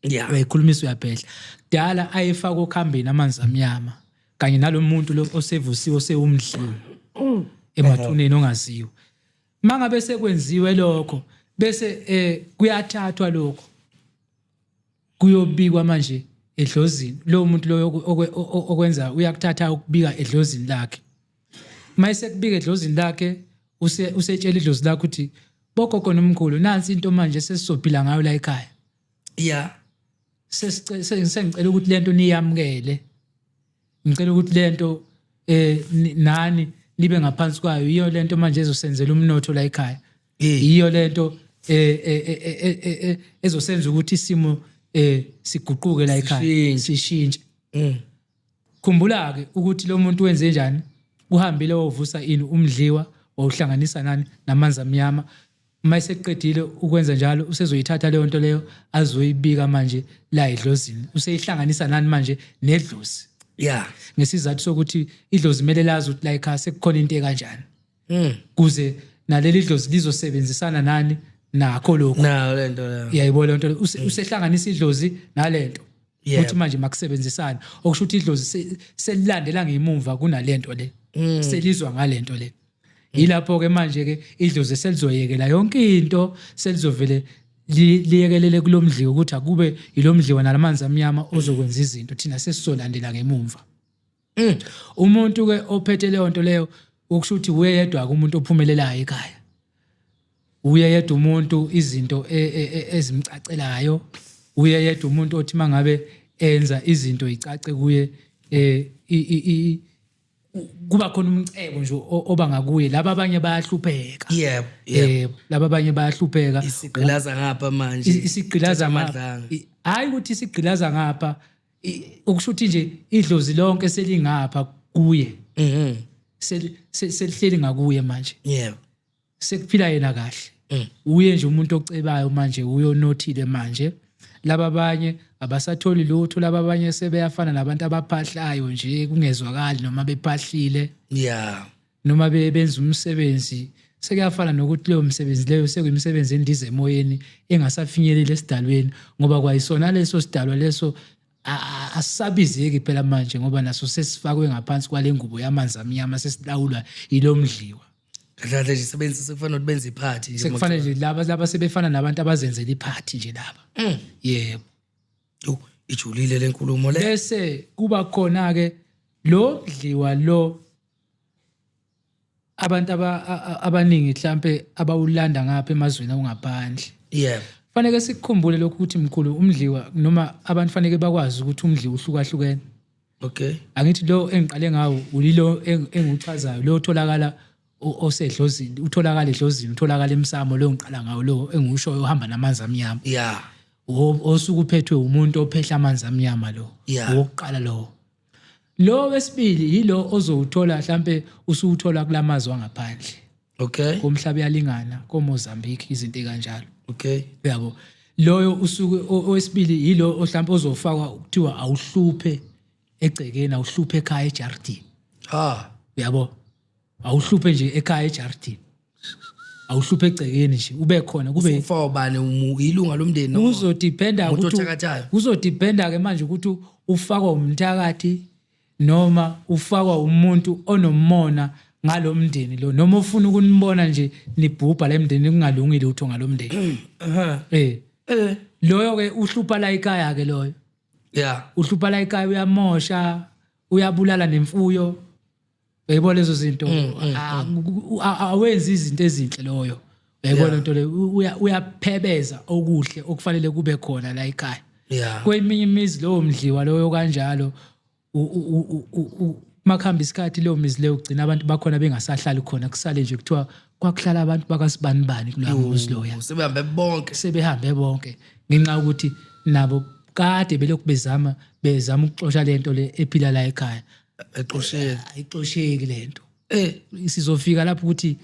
Speaker 1: Uyayikhulumisa, uyaphehla. Dala ayefaka okhambeni amanzi amnyama kanye nalomuntu lo osevusiwe osewumdliwa emathuneni ongaziwa. Mangabe sekwenziwe lokho, bese kuyathathwa lokho kuyobikwa manje edlozini. Lo muntu loyo okwenza uyakuthatha ukubika edlozini lakhe. Mayise kubika edlozini lakhe, usetshela idlozi lakhe ukuthi bogogo nomkhulu, nansi into manje sesizophila ngayo la ekhaya. Sengicela ukuthi lento niyamukele. Ngicela ukuthi lento nani nibe ngaphansi kwayo. Iyo lento manje ezosenzela umnotho la ekhaya. Iyo lento ezosenza ukuthi isimo siguquke la ekhaya, sishintshe. Khumbula ke ukuthi lo muntu wenze njani, uhambile wavusa ini umdliwa, wawuhlanganisa nani namanzi amnyama. Uma eseqedile ukwenza njalo, usezoyithatha leyo nto leyo azoyibika manje la edlozini. Useyihlanganisa nani manje nedlozi. Ngesizathu sokuthi idlozi kumele lazi ukuthi la ekhaya sekukhona into ekanjani. Kuze naleli dlozi lizosebenzisana nani nakho lokho.
Speaker 2: Nayo lento leyo.
Speaker 1: Uyayibona lento leyo. Usehlanganisa idlozi nalento. Ukuthi manje makusebenzisane. Okusho ukuthi idlozi selilandela ngemuva kunalento le. Selizwa ngalento le. Yilapho ke manje ke idlozi selizoyekela yonke into, selizovele liyekelele kulomdliwa ukuthi akube yilomdliwa nalamanzi amnyama ozokwenza izinto, thina sesizolandela ngemumva. Umuntu ke ophethe leyo nto leyo, ukusho ukuthi uye yedwa umuntu ophumelelayo ekhaya. Uye yedwa umuntu izinto ezimcacelayo, uye yedwa umuntu othi mangabe enza izinto icace kuye, Kuba khona umcebo nje oba ngakuye, laba abanye bayahlupheka.
Speaker 2: Yebo, yebo.
Speaker 1: Laba abanye bayahlupheka.
Speaker 2: Isigqilaza ngapha manje.
Speaker 1: Isigqilaza
Speaker 2: Thatha
Speaker 1: ngapha.
Speaker 2: amadlanga.
Speaker 1: Hhayi ukuthi isigqilaza ngapha, okusho ukuthi nje idlozi lonke selingapha kuye. Selihleli ngakuye manje. Sekuphila yena kahle. Uye nje umuntu ocebayo manje, uyonothile manje. Laba abanye abasatholi lutho, laba abanye sebeyafana nabantu abaphahlayo nje, kungezwakali noma bephahlile. Noma benza umsebenzi, sekuyafana nokuthi leyo msebenzi leyo sekuyimisebenzi endiza emoyeni engasafinyeleli esidalweni, ngoba kwayisona leso sidalwa leso asisabizeki phela manje, ngoba naso sesifakwe ngaphansi kwale ngubo yamanzi amnyama, sesilawulwa yilo mdliwa.
Speaker 2: Kahle kahle nje sebenzisa, sekufanele ukuthi benze iphathi nje.
Speaker 1: Sekufanele nje laba sebefana nabantu abazenzela iphathi nje laba. Yebo.
Speaker 2: Yo, ijulile le nkulumo le.
Speaker 1: Bese kuba khona ke lo mdliwa lo abantu abaningi mhlambe abawulanda ngapha emazweni awungaphandle. Fanele sikukhumbule lokhu ukuthi mkhulu umdliwa, noma abantu fanele bakwazi ukuthi umdliwa uhlukahlukene. Angithi lo engiqale ngawo ulilo engiwuchazayo, lo otholakala osedlozini, utholakala edlozini, utholakala emsamo, lo ngiqala ngawo lo engiwushoyo uhamba namanzi amnyama. Osuke uphethwe umuntu ophehla amanzi amnyama lo. Owokuqala lo. Lo wesibili yilo ozowuthola mhlambe usuwuthola kulamazwe angaphandle. Komhlaba uyalingana, koMozambique, izinto ekanjalo. Uyabo. Loyo usuke owesibili yilo mhlambe ozofakwa kuthiwa awuhluphe egcekeni, awuhluphe ekhaya ejardini. Uyabo. Awuhluphe nje ekhaya ejardini. Awuhluphe egcekeni nje, ube khona kube
Speaker 2: Ufakwa ubani, ilunga lomndeni noma
Speaker 1: Kuzodependa
Speaker 2: umuntu
Speaker 1: ukuthi
Speaker 2: othakathayo?
Speaker 1: Kuzodependa ke manje ukuthi ufakwa umthakathi noma ufakwa umuntu onomona ngalomndeni lo, noma ufuna ukunibona nje nibhubha lemndeni kungalungile utho ngalomndeni. Loyo ke uhlupha la ekhaya ke loyo. Uhlupha la ekhaya, uyamosha, uyabulala nemfuyo. Uyayibona lezo zinto? Awenzi izinto ezinhle loyo. Uyayibona into leyo? Uyaphebeza okuhle okufanele kube khona la ekhaya. Kweminye imizi lowo mdliwa loyo kanjalo, makuhamba isikhathi leyo mizi leyo ugcina abantu bakhona bengasahlali khona, kusale nje kuthiwa kwakuhlala abantu bakasibanibani kuloya muzi loya.
Speaker 2: Sebehambe bonke.
Speaker 1: Sebehambe bonke ngenxa yokuthi nabo kade belokhu bezama ukuxosha lento le ephila la ekhaya.
Speaker 2: Exosheki.
Speaker 1: Ayixosheki lento. Sizofika lapho ukuthi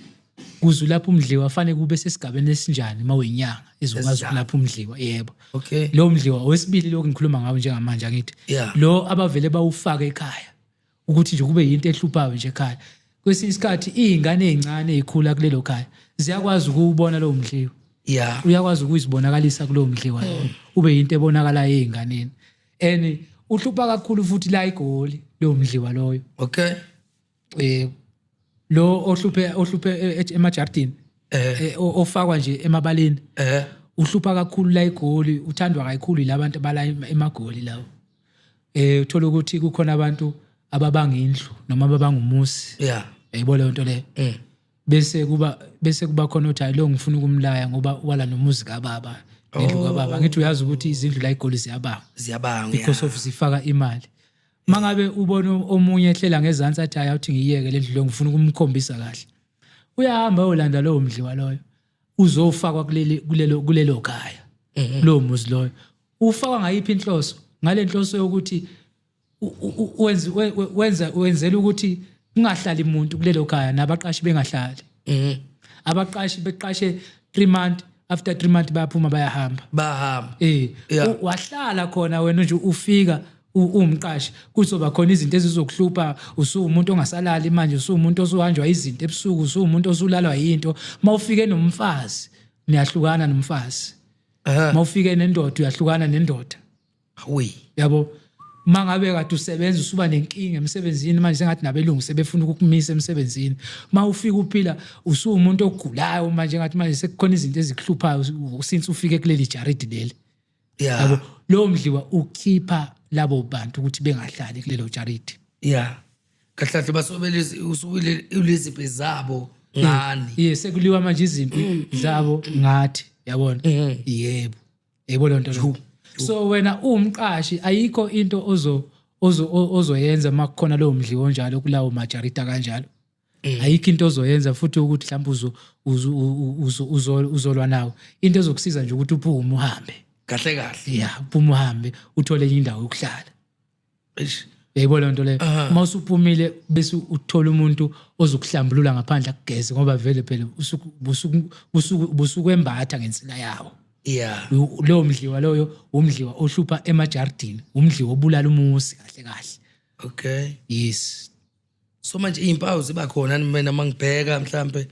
Speaker 1: kuze lapho umdliwa fanele kube sesigabeni esinjani mawenyanga ezokwazi
Speaker 2: Esinjani.
Speaker 1: ukulapha umdliwa. Yebo. Lo mdliwa owesibili lokhu ngikhuluma ngawo njengamanje angithi. Lo abavele bawufaka ekhaya ukuthi nje kube yinto ehluphayo nje ekhaya. Kwesinye isikhathi izingane ezincane ezikhula kulelo khaya ziyakwazi ukuwubona lowo mdliwa. Uyakwazi ukuzibonakalisa kulowo mdliwa lowo. Ube yinto ebonakalayo ezinganeni. And uhlupha kakhulu futhi la iGoli lowo mdliwa loyo. Lo ohluphe emajardini. Ofakwa nje emabaleni. Uhlupha kakhulu la iGoli, uthandwa kakhulu labantu abala emaGoli lawo. Uthola ukuthi kukhona abantu ababanga indlu noma ababanga umuzi. Uyayibona leyo nto leyo? Bese kuba khona othi hayi lo ngifuna ukumlaya ngoba wala nomuzi kababa, nendlu kababa. Ngithi uyazi ukuthi izindlu la iGoli ziyabanga.
Speaker 2: Ziyabanga,
Speaker 1: Because of zifaka imali. Mangabe ubona omunye ehlela ngezansi athi hayi awuthi ngiyeke le ndlu leyo ngifuna ukumkhombisa kahle. Uyahamba uyolanda lowo mdliwa loyo. Uzofakwa kulelo khaya. Lowo muzi loyo. Ufakwa ngayiphi inhloso? Ngale nhloso yokuthi wenzela ukuthi kungahlali umuntu kulelo khaya nabaqashi bengahlali. Abaqashi beqashe 3 months, after 3 months bayaphuma bayahamba.
Speaker 2: Bahamba.
Speaker 1: Wahlala khona wena nje ufika uwumqashi, kuzoba khona izinto ezizokuhlupha, usuwumuntu ongasalali manje, usuwumuntu osuhanjwa izinto ebusuku, usuwumuntu osulalwa yinto. Mawufike nomfazi, niyahlukana nomfazi. Mawufike nendoda, uyahlukana nendoda.
Speaker 2: Hawe.
Speaker 1: Yabo. Mangabe kade usebenza usuba nenkinga emsebenzini manje, sengathi nabelungu sebefuna ukukumisa emsebenzini. Mawufika uphila usuwumuntu ogulayo manje, ngathi manje sekukhona izinto ezikuhluphayo since ufike kuleli jaridi leli. Yabo, lo mdliwa ukhipha labo bantu ukuthi bengahlali kulelo jaridi.
Speaker 2: Kahle kahle basobele usukile uliziphi zabo ngani?
Speaker 1: Sekuliwa manje izimpi zabo ngathi, yabona? Yebo. Yebo lonto lo. So wena uwumqashi ayikho into ozoyenza uma kukhona lowo mdliwo onjalo kulawo majarida kanjalo. Ayikho into ozoyenza futhi ukuthi mhlawumbe uzolwa nawo. Into ezokusiza nje ukuthi uphume uhambe.
Speaker 2: Kahle kahle.
Speaker 1: Yeah, uphume uhambe uthole enye indawo yokuhlala.
Speaker 2: Eish.
Speaker 1: Uyayibona lento leyo. Uma usuphumile bese uthola umuntu ozokuhlambulula ngaphandle akugeze, ngoba vele phela usukwembatha ngensila yawo.
Speaker 2: Yeah.
Speaker 1: Lowo mdliwa loyo umdliwa ohlupha emajardini, umdliwa obulala umuzi kahle kahle.
Speaker 2: Okay.
Speaker 1: Yes.
Speaker 2: So manje izimpawu ziba khona mina mangibheka mhlambe,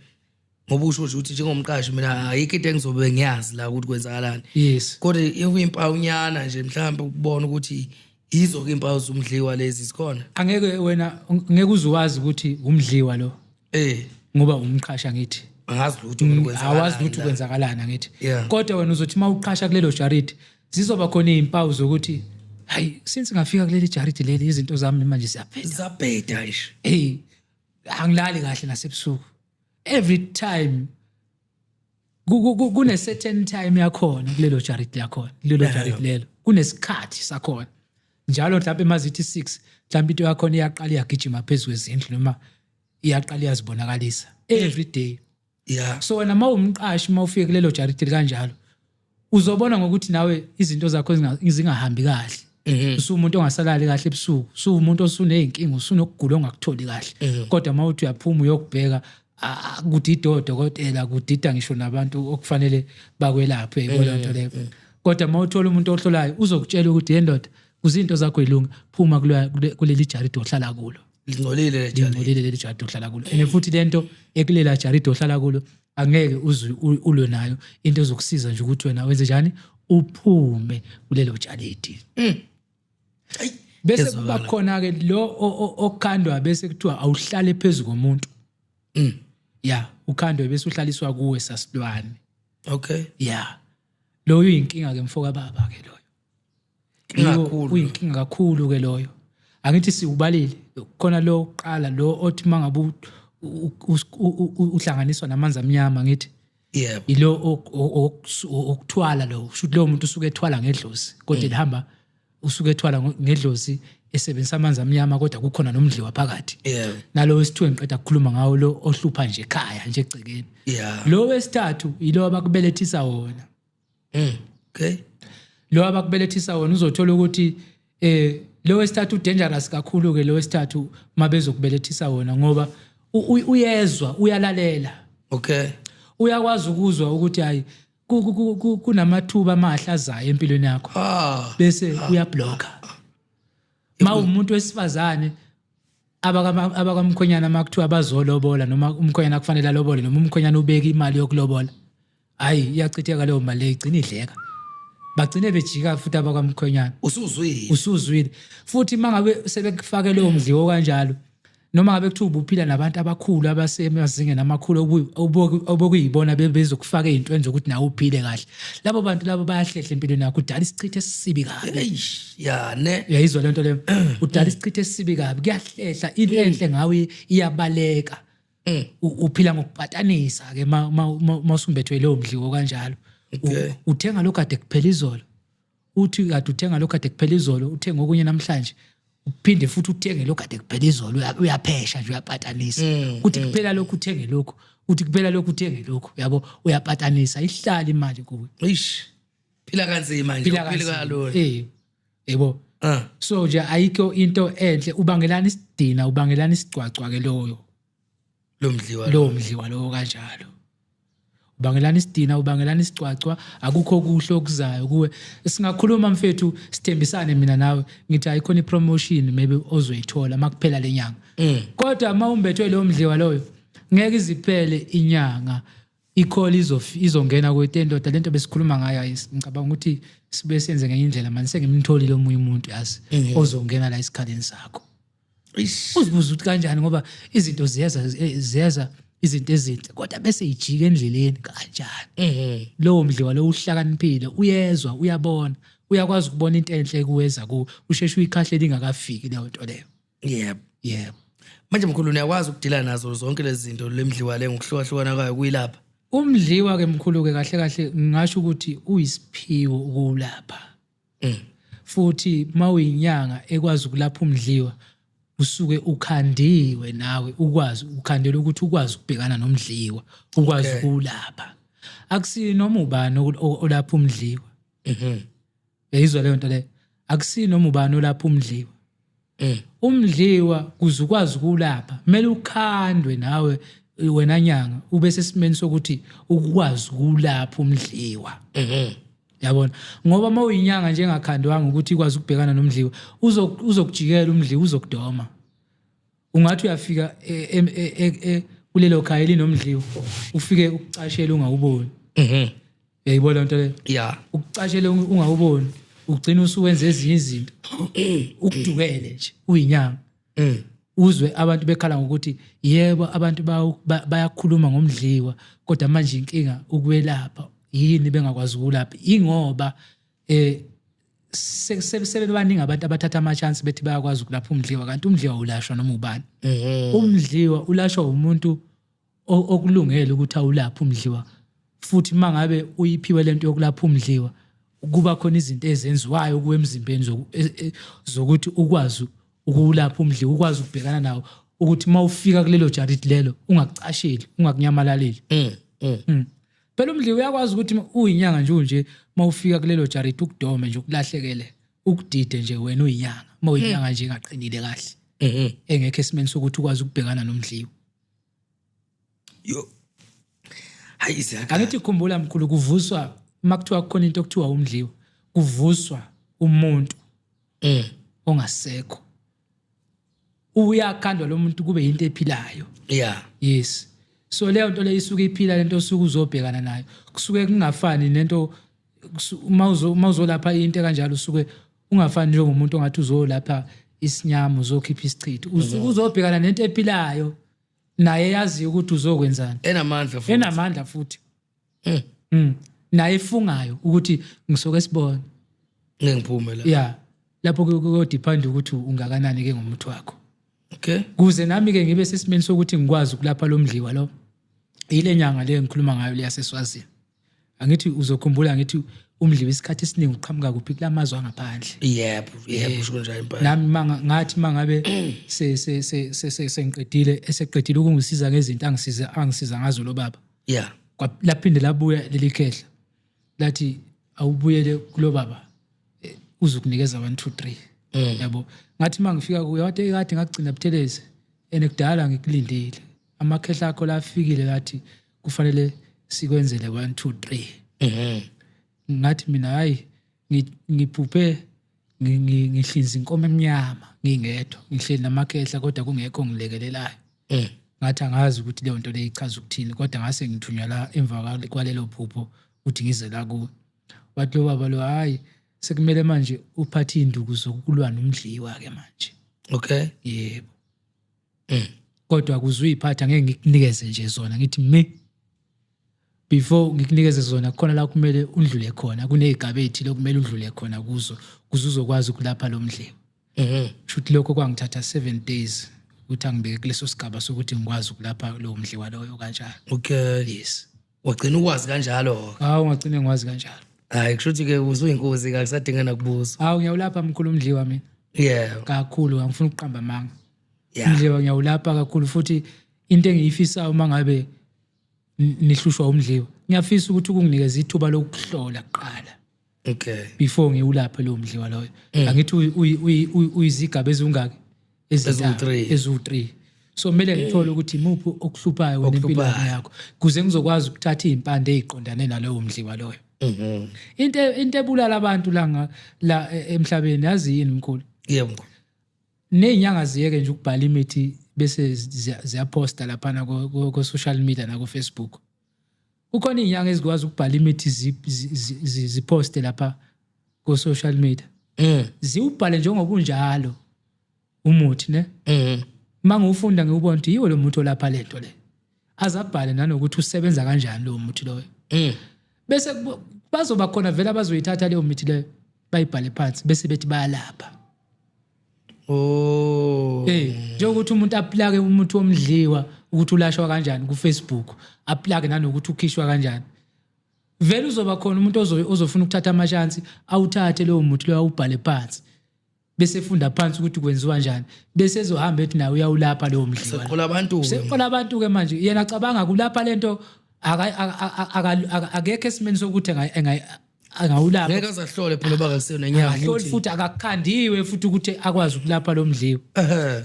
Speaker 2: ngoba usho nje ukuthi njengomqashi mina ayikho into engizobe ngiyazi la ukuthi kwenzakalani.
Speaker 1: Yes.
Speaker 2: Kodwa impawu nyana nje mhlambe ukubona ukuthi yizo ke impawu zomdliwa lezi zikhona.
Speaker 1: Angeke wena ngeke uzuwazi ukuthi umdliwa lo. Ngoba umqasha ngithi.
Speaker 2: Angazi lutho ukwenzakalani.
Speaker 1: Awazi lutho ukwenzakalani ngithi.
Speaker 2: Yeah.
Speaker 1: Kodwa wena uzothi mawuqasha kulelo jaridi zizoba khona izimpawu zokuthi hayi since ngafika kuleli jaridi leli izinto zami manje ziyabheda.
Speaker 2: Ziyabheda nje.
Speaker 1: Hey, angilali kahle nasebusuku. Every time kune certain time yakhona kulelo jaridi lakhona, kulelo jaridi lelo. Kunesikhathi sakhona. Njalo mhlawumbe mazithi 6, mhlawumbe into yakhona iyaqala iyagijima phezulu kwezindlu noma iyaqala iyazibonakalisa every day.
Speaker 2: Yeah.
Speaker 1: So wena mawumqashi mawufika kulelo jaridi kanjalo uzobona ngokuthi nawe izinto zakho zingahambi kahle. Usumuntu ongasalali kahle ebusuku, usumuntu osuneyinkinga, usunokugula ongakutholi kahle. Kodwa mawuthi uyaphuma uyokubheka kudida odokotela, kudida ngisho nabantu okufanele bakwelaphe, yibona lento leyo. Kodwa mawuthola umuntu ohlolayo uzokutshela ukuthi yendoda kuzinto zakho ilunga, phuma kuleli jaridi ohlala kulo.
Speaker 2: Lingcolile le jaridi.
Speaker 1: Lingcolile leli jaridi ohlala kulo. And futhi lento ekulela jaridi ohlala kulo angeke uzwe ulwe nayo, into ezokusiza nje ukuthi wena wenze njani uphume kulelo jaridi. Bese kuba khona ke lo okhandwa bese kuthiwa awuhlale phezulu komuntu. Yeah, ukhandwe bese uhlaliswa kuwe sasilwane.
Speaker 2: Okay.
Speaker 1: Yeah. Lo uyinkinga ke mfoka baba ke loyo.
Speaker 2: Kakhulu.
Speaker 1: Uyinkinga kakhulu ke loyo. Angithi siubalile khona lo oqala lo othi mangabe uhlanganiswa namanzi amnyama ngithi.
Speaker 2: Yebo.
Speaker 1: Ilo okuthwala lo, usho lo muntu usuke ethwala ngedlozi, kodwa lihamba usuke ethwala ngedlozi esebenzisa amanzi amnyama kodwa kukhona nomdliwa phakathi.
Speaker 2: Yebo.
Speaker 1: Nalo wesithiwe ngiqeda ukukhuluma ngawo lo ohlupha nje ekhaya nje egcekeni.
Speaker 2: Yeah.
Speaker 1: Lo wesithathu yilo abakubelethisa wona.
Speaker 2: Okay.
Speaker 1: Lo abakubelethisa wona uzothola ukuthi lo wesithathu dangerous kakhulu ke lo wesithathu mabezokubelethisa wona ngoba uyezwa, uyalalela.
Speaker 2: Okay.
Speaker 1: Uyakwazi ukuzwa ukuthi hayi kunamathuba amahle azayo empilweni yakho. Bese uyablocka. Ma umuntu wesifazane abakamkhonyana makuthiwa bazolobola noma umkhonyana kufanele alobole noma umkhonyana ubeka imali yokulobola, hayi iyachitheka leyo mali, igcina idleka. Bagcine bejika futhi abakamkhonyana.
Speaker 2: Usuzwile.
Speaker 1: Futhi mangabe sebekufake leyo mdliwo kanjalo noma ngabe kuthiwa ubuphila nabantu abakhulu abasemazingeni amakhulu obokuyibona bezokufaka ezintweni zokuthi nawe uphile kahle, labo bantu labo bayahlehla empilweni yakho, udala isichitho esibi kabi.
Speaker 2: Ya ne.
Speaker 1: Uyayizwa lento leyo? Udala isichitho esibi kabi, kuyahlehla, into enhle ngawe iyabaleka. Uphila ngokupatanisa ke mawusumbethwe leyo mdliwo kanjalo. Uthenga lokho kade kuphela izolo, uthi kade uthenga lokho kade kuphela izolo, uthenga okunye namhlanje, uphinde futhi uthenge lokho kade kuphela izolo, uyaphesha nje, uyapatanisa. Uthi kuphela lokho uthenge lokho, uthi kuphela lokho uthenge lokho, yabo, uyapatanisa, ihlala imali kuwe.
Speaker 2: Eish. Phila kanzima nje, uphila kalula.
Speaker 1: Yebo. So nje ayikho into enhle, ubangelana isidina, ubangelana isigcwagcwa ke loyo.
Speaker 2: Lo mdliwa.
Speaker 1: Lo mdliwa lo kanjalo. Ubangelana isidina, ubangelana isigcwagcwa, akukho kuhle okuzayo kuwe. Singakhuluma mfethu, sithembisane mina nawe, ngithi ayikhona ipromotion maybe ozoyithola makuphela lenyanga. Kodwa mawumbethwe lo mdliwa loyo, ngeke iziphele inyanga, ikholi izongena kwetendoda lento besikhuluma ngayo. Ngicabanga ukuthi sibe senze ngenye indlela manje, sengimtholile omunye umuntu yazi ozongena la esikhaleni sakho. Uzibuza ukuthi kanjani ngoba izinto ziyeza izinto ezinhle kodwa bese ijika endleleni kanjani. Lowo mdliwa lo uhlakaniphile, uyezwa, uyabona, uyakwazi ukubona into enhle kuweza ku usheshe uyikhahlela ingakafiki leyo nto leyo.
Speaker 2: Yebo.
Speaker 1: Yebo.
Speaker 2: Manje mkhulu uyakwazi ukudila nazo zonke lezi zinto lemdliwa le ngokuhlukahlukana kwayo kuyilapha?
Speaker 1: Umdliwa ke mkhulu ke kahle kahle ngingasho ukuthi uyisiphiwo ukulapha. Futhi mawuyinyanga ekwazi ukulapha umdliwa, usuke ukhandiwe nawe, ukwazi ukhandela ukuthi ukwazi ukubhekana nomdliwa, ukwazi ukulapha. Akusiyi noma ubani olapha umdliwa. Uyayizwa leyo nto leyo? Akusiyi noma ubani olapha umdliwa. Umdliwa kuze ukwazi ukulapha kumele ukhandwe nawe wena nyanga, ube sesimeni sokuthi ukwazi ukulapha umdliwa. Yabona, ngoba uma uyinyanga nje engakhandwanga ukuthi ikwazi ukubhekana nomdliwa, uzokujikela umdliwa, uzokudoma. Ungathi uyafika kulelo khaya elinomdliwa, ufike ukucashela ungawuboni. Uyayibona lento leyo?
Speaker 2: Yeah.
Speaker 1: Ukucashela ungawuboni, ugcina usuwenza ezinye izinto, ukudukele nje uyinyanga. Uzwe abantu bekhala ngokuthi yebo, abantu bayakhuluma ngomdliwa, kodwa manje inkinga ukwelapha. Yini bengakwazi ukulapha? Ingoba sebebaningi abantu abathatha ama chance bethi bayakwazi ukulapha umdliwa, kanti umdliwa ulashwa noma ubani. Umdliwa ulashwa umuntu okulungele ukuthi awulaphe umdliwa. Futhi mangabe uyiphiwe lento yokulapha umdliwa, kuba khona izinto ezenziwayo kuwe emzimbeni zokuthi ukwazi ukulapha umdliwa, ukwazi ukubhekana nawo, ukuthi mawufika kulelo jaridi lelo ungakucasheli, ungakunyamalaleli. Phela umdliwa uyakwazi ukuthi uyinyanga nje unje, mawufika kulelo jaridi ukudome nje, ukulahlekele, ukudide nje wena uyinyanga. Mawuyinyanga nje ingaqinile kahle, engekho esimeni sokuthi ukwazi ukubhekana nomdliwa.
Speaker 2: Yo. Hayi, siyakhala.
Speaker 1: Angithi khumbula mkhulu, kuvuswa makuthiwa kukhona into okuthiwa umdliwa, kuvuswa umuntu ongasekho. Uyakhandwa lo muntu kube into ephilayo. Yes. So leyo nto leyo isuke iphila, lento osuke uzobhekana nayo. Kusuke kungafani nento mawuzolapha into kanjalo, usuke ungafani njengomuntu ongathi uzolapha isinyama, uzokhipha isichitho. Usuke uzobhekana nento ephilayo, naye yazi ukuthi uzokwenzani.
Speaker 2: Enamandla futhi.
Speaker 1: Enamandla futhi. Naye efungayo ukuthi ngisoke sibone.
Speaker 2: Ngeke ngiphume la.
Speaker 1: Yeah. Lapho kuyodepend ukuthi ungakanani ke ngomuthi wakho.
Speaker 2: Okay.
Speaker 1: Kuze nami ke ngibe sesimeni sokuthi ngikwazi ukulapha lo mdliwa lo. Ile nyanga le ngikhuluma ngayo le yaseSwazini. Angithi uzokhumbula ngithi umdliwa isikhathi esiningi uqhamuka kuphi? Kulamazwe angaphandle.
Speaker 2: Yebo, yebo, usho kanjalo impela.
Speaker 1: Nami ngathi mangabe se se se se sengiqedile, eseqedile ukungisiza ngezinto angisiza ngazo lo baba. Laphinde labuya leli khehla. Lathi awubuyele kulo baba, uzokunikeza 1 2 3. Yabo. Ngathi mangifika kuye wathi kade ngakugcina Buthelezi, ene kudala ngikulindile. Amakhehla akho lafikile lathi kufanele sikwenzele 1 2 3. Ngathi mina hayi, ngiphuphe ngihlinza inkomo emnyama ngingedwa, ngihleli namakhehla kodwa kungekho ngilekelelayo. Ngathi angazi ukuthi leyo nto leyo ichaza ukuthini, kodwa ngase ngithunywa la emva kwalelo phupho ukuthi ngize la kuwe. Wathi lo baba lo hayi, sekumele manje uphathe induku zokulwa nomdliwa ke manje.
Speaker 2: Okay.
Speaker 1: Yebo. Kodwa kuze uyiphatha ngeke ngikunikeze nje zona, ngithi me before ngikunikeze zona khona la kumele undlule khona, kunezigaba ezithile okumele udlule khona kuzo kuze uzokwazi ukulapha lo mdliwa. Shuthi lokho kwangithatha 7 days ukuthi angibeke kuleso sigaba sokuthi ngikwazi ukulapha lowo mdliwa loyo kanjalo.
Speaker 2: Okay.
Speaker 1: Yes.
Speaker 2: Wagcina ukwazi kanjalo.
Speaker 1: Hawu, ngagcina ngikwazi kanjalo.
Speaker 2: Hayi, kusho ukuthi ke usuyinkosi, akusadinga nakubuza.
Speaker 1: Hawu, ngiyawulapha mkhulu umdliwa mina.
Speaker 2: Yeah.
Speaker 1: Kakhulu, angifuni ukuqamba amanga.
Speaker 2: Yeah.
Speaker 1: Umdliwa ngiyawulapha kakhulu, futhi into engiyifisayo uma ngabe nihlushwa umdliwa, ngiyafisa ukuthi ukunginikeza ithuba lokuhlola kuqala.
Speaker 2: Okay.
Speaker 1: Before ngiwulaphe lowo mdliwa loyo. Angithi uyizigaba ezingaki?
Speaker 2: Eziwu-three.
Speaker 1: Eziwu-3. So kumele ngithole ukuthi imuphi okuhluphayo wena empilweni
Speaker 2: Okuhluphayo.
Speaker 1: yakho, kuze ngizokwazi ukuthatha izimpande eziqondane nalowo mdliwa loyo. Into ebulala abantu la emhlabeni yazi yini mkhulu?
Speaker 2: Yebo.
Speaker 1: Nezinyanga ziyeke nje ukubhala imithi bese ziyaposta laphana ko social media na ku Facebook. Kukhona izinyanga ezikwazi ukubhala imithi ziposte lapha ku social media. Ziwubhale njengobunjalo umuthi, ne? Mangiwufunda ngiwubona ukuthi yiwo lo muthi olapha lento le. Azabhale nanokuthi usebenza kanjani lo muthi loyo. Bese bazoba khona vele abazoyithatha leyo mithi leyo, bayibhale phansi bese bethi bayalapha.
Speaker 2: Oh.
Speaker 1: Njengokuthi umuntu aplake umuthi womdliwa ukuthi ulashwa kanjani ku Facebook, aplake nanokuthi ukhishwa kanjani. Vele uzoba khona umuntu ozofuna ukuthatha amashansi, awuthathe lowo muthi loyo, awubhale phansi, bese efunda phansi ukuthi kwenziwa njani, bese ezohamba ethi naye uyawulapha lowo mdliwa.
Speaker 2: Seqola abantu.
Speaker 1: Seqola abantu-ke manje. Yena acabanga kulapha lento, akekho esimeni sokuthi angawulapha.
Speaker 2: Ngeke azahlole phela bakakusena nyanga.
Speaker 1: Akahloli futhi akakhandiwe futhi ukuthi akwazi ukulapha lo mdliwa.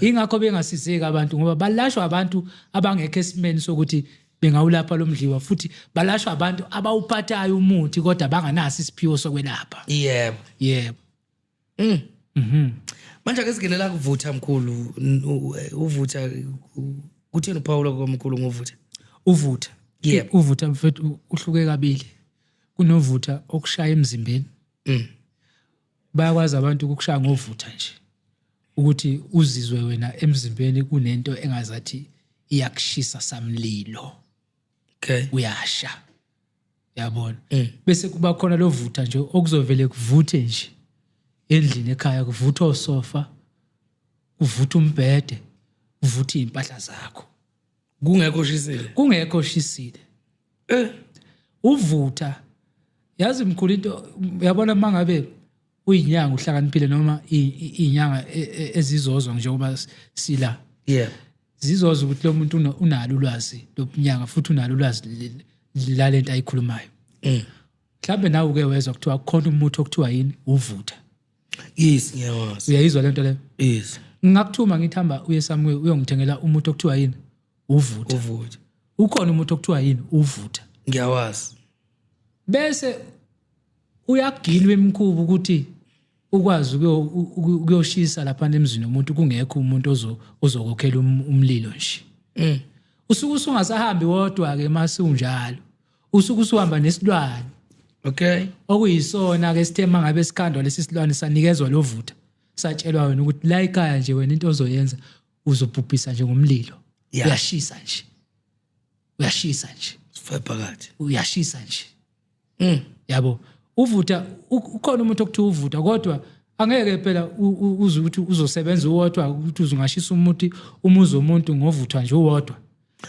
Speaker 1: Ingakho bengasizeki abantu, ngoba balashwa abantu abangekho esimeni sokuthi bengawulapha lo mdliwa, futhi balashwa abantu abawuphathayo umuthi kodwa banganaso isiphiwo sokwelapha.
Speaker 2: Yebo.
Speaker 1: Yebo.
Speaker 2: Manje ake singenela kuvutha, mkhulu. Uvutha kutheni uphawula komkhulu ngovutha?
Speaker 1: Uvutha.
Speaker 2: Yebo.
Speaker 1: Uvutha, mfethu, uhluke kabili. Kunovutha okushaya emzimbeni. Bayakwazi abantu ukukushaya ngovutha nje, ukuthi uzizwe wena emzimbeni kunento engazathi iyakushisa samlilo. Uyasha, yabona. Bese kuba khona lo vutha nje okuzovele kuvuthe nje endlini ekhaya, kuvutha osofa, kuvutha umbhede, kuvutha iy'mpahla zakho.
Speaker 2: Kungekho shisile.
Speaker 1: Kungekho shisile. Uvutha, yazi mkhulu, into uyabona, mangabe uyinyanga uhlakaniphile, noma iyinyanga ezizozwa njengoba sila, zizozwa ukuthi lo muntu unalo ulwazi lobunyanga futhi unalo ulwazi lalento ayikhulumayo. Mhlawumbe nawe uke wezwa kuthiwa kukhona umuthi okuthiwa yini, uvutha.
Speaker 2: Yes, ngiyawazi.
Speaker 1: Uyayizwa lento leyo?
Speaker 2: Yes.
Speaker 1: Ngingakuthuma ngithi hamba uye somewhere uyongithengela umuthi okuthiwa yini, uvutha.
Speaker 2: Uvutha.
Speaker 1: Ukhona umuthi okuthiwa yini, uvutha.
Speaker 2: Ngiyawazi.
Speaker 1: Bese uyagilwa emkhuba ukuthi ukwazi ukuyoshisa lapha emzini womuntu kungekho umuntu ozokokhela umlilo nje. Usuke usungasahambi wodwa ke mase unjalo, usuke usuhamba nesilwane. Okuyisona ke sithe mangabe sikhandwa lesi silwane, sanikezwa lovutha, satshelwa wena ukuthi la ekhaya nje wena into ozoyenza uzobhubhisa nje ngomlilo. Uyashisa nje, uyashisa nje.
Speaker 2: Sifake phakathi.
Speaker 1: Uyashisa nje. Yabo, uvutha, ukhona umuntu okuthiwa uvutha, kodwa angeke phela uze ukuthi uzosebenza uwodwa, ukuthi uzungashisa umuthi umuzi womuntu ngovuthwa nje uwodwa.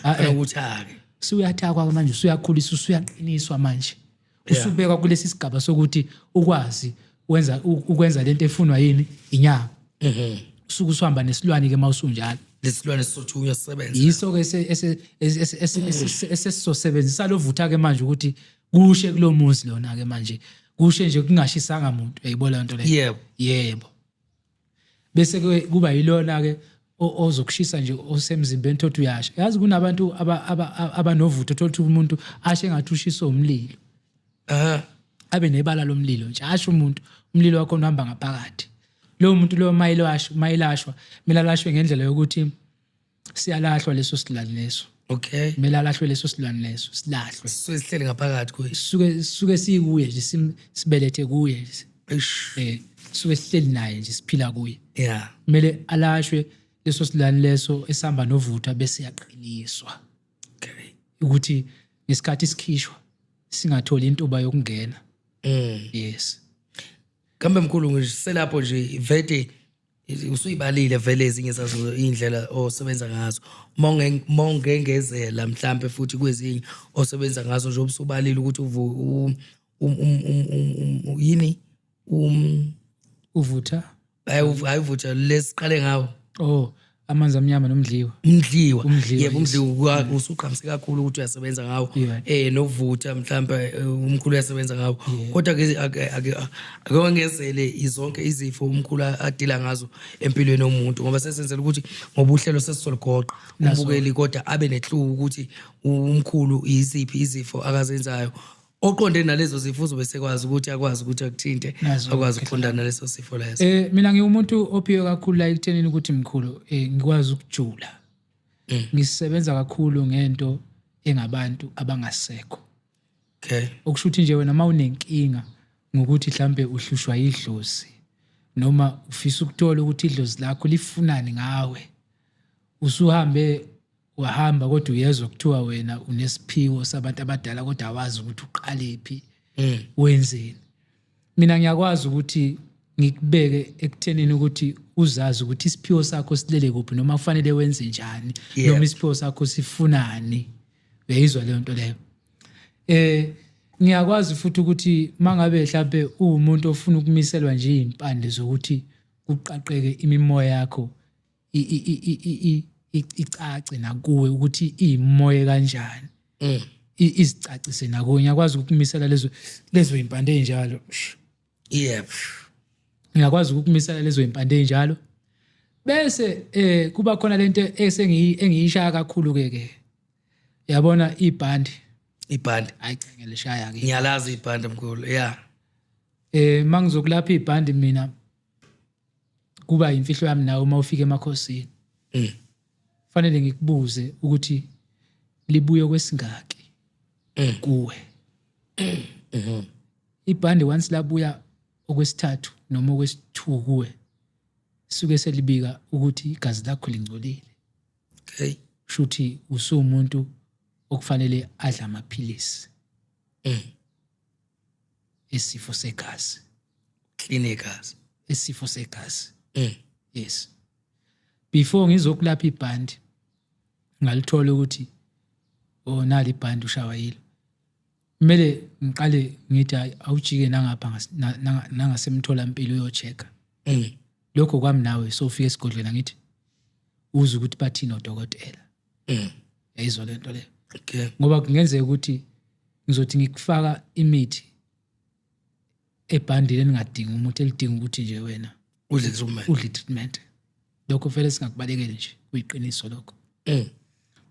Speaker 1: Ah,
Speaker 2: Fana ukuthi ake.
Speaker 1: Suyathakwa manje, usuyakhuliswa, usuyaqiniswa manje, usubekwa kulesi sigaba sokuthi ukwazi wenza ukwenza lento efunwa yini, inyama. Usuke usuhamba nesilwane ke mawusunjalo.
Speaker 2: Lesilwane sisothunywa sisebenza.
Speaker 1: Yiso ke esesizosebenzisa lo vutha ke manje ukuthi kushe kulo muzi lona ke manje, kushe nje kungashisanga muntu, uyayibona lento leyo?
Speaker 2: Yebo.
Speaker 1: Yebo. Bese ke kuba yilona ke ozokushisa nje osemzimbeni, thothi uyasha. Yazi kunabantu abanovutho, thothi umuntu ashe engathi ushiswa umlilo. Abe nebala lomlilo nje, asho umuntu umlilo wakho uhamba ngaphakathi. Lowo muntu loyo mayilashwa, mayilashwa kumele alashwe ngendlela yokuthi siyalahlwa leso silwane leso. Kumele alahlwe leso silwane leso, silahlwe.
Speaker 2: Sisuke sihleli ngaphakathi kuye.
Speaker 1: Sisuke sikuye nje, sibelethe kuye nje.
Speaker 2: Eish.
Speaker 1: Sisuke sihleli naye nje, siphila kuye. Kumele alashwe leso silwane leso esihamba novutha, bese yaqiniswa. Ukuthi ngesikhathi sikhishwa singatholi intuba yokungena. Yes.
Speaker 2: Kambe mkhulu, ngiselapho nje vete usuyibalile vele ezinye zazo indlela osebenza ngazo. Mawungengezela mhlambe futhi kwezinye osebenza ngazo, njengoba usubalile ukuthi yini?
Speaker 1: Uvutha.
Speaker 2: Hayi, uvutha lesiqale ngawo.
Speaker 1: Oh, amanzi amnyama nomdliwa.
Speaker 2: Umdliwa.
Speaker 1: Umdliwa,
Speaker 2: Yebo,
Speaker 1: yes.
Speaker 2: umdliwa usuqhamise kakhulu ukuthi uyasebenza ngawo. Novutha mhlambe umkhulu uyasebenza ngawo. Kodwa ke ake wengezele izonke izifo umkhulu adila ngazo empilweni yomuntu, ngoba sesenzela ukuthi ngoba uhlelo sesizoligoqa
Speaker 1: Naso.
Speaker 2: umbukeli, kodwa abe nehluku ukuthi umkhulu iziphi izifo akazenzayo. Oqonde nalezo zifo uzobe sekwazi ukuthi akwazi ukuthi akuthinte,
Speaker 1: Nazo,
Speaker 2: akwazi ukuqondana naleso sifo leso.
Speaker 1: Mina ngiwumuntu ophiwe kakhulu la ekuthenini ukuthi mkhulu, ngikwazi ukujula. Ngisebenza kakhulu ngento engabantu abangasekho. Okusho ukuthi nje wena mawunenkinga ngokuthi mhlambe uhlushwa idlozi noma ufisa ukuthola ukuthi idlozi lakho lifunani ngawe, usuhambe wahamba kodwa uyezwa kuthiwa wena unesiphiwo sabantu abadala kodwa awazi ukuthi uqalephi, wenzeni. Mina ngiyakwazi ukuthi ngikubeke ekuthenini ukuthi uzazi ukuthi isiphiwo sakho silele kuphi, noma kufanele wenze njani, noma isiphiwo sakho sifunani. Uyayizwa leyo nto leyo? Ngiyakwazi futhi ukuthi mangabe mhlambe uwumuntu ofuna ukumiselwa nje izimpande zokuthi kuqaqeke imimoya yakho icace nakuwe ukuthi iyimoya kanjani. Izicacise nakuwe. Ngiyakwazi ukukumisela lezo impande ezinjalo.
Speaker 2: Yep.
Speaker 1: Ngiyakwazi ukukumisela lezo impande ezinjalo. Bese kuba khona lento engiyishaya kakhulu ke. Yabona ibhandi.
Speaker 2: Ibhandi.
Speaker 1: Hayi cha, ngiyalishaya ke.
Speaker 2: Ngiyalazi ibhandi mkhulu. Yeah.
Speaker 1: Mangizokulapha ibhandi mina kuba imfihlo yami nawe uma ufika emakhosini. Fanele ngikubuze ukuthi libuye kwesingaki kuwe. Ibhandi once labuya okwesithathu noma okwesithu kuwe, suke selibika ukuthi igazi lakho lingcolile.
Speaker 2: Okay.
Speaker 1: Shuthi usumuntu okufanele adle amaphilisi. Isifo segazi.
Speaker 2: Clean igazi.
Speaker 1: Isifo segazi. Yes. Before ngizokulapha ibhandi ngalithola ukuthi oh nali ibhandi ushawa yilo. Kumele ngiqale ngithi awujike nangapha nangasemtholampilo uyochecka. Lokho kwami nawe sofika esigodlweni ngithi uze ukuthi bathini odokotela. Yayizwa lento le.
Speaker 2: Okay.
Speaker 1: Ngoba kungenzeka ukuthi ngizothi ngikufaka imithi ebhandile ningadingi umuntu elidinga ukuthi nje wena
Speaker 2: udle treatment.
Speaker 1: Udle treatment. Lokho vele singakubalekeli nje, kuyiqiniso lokho.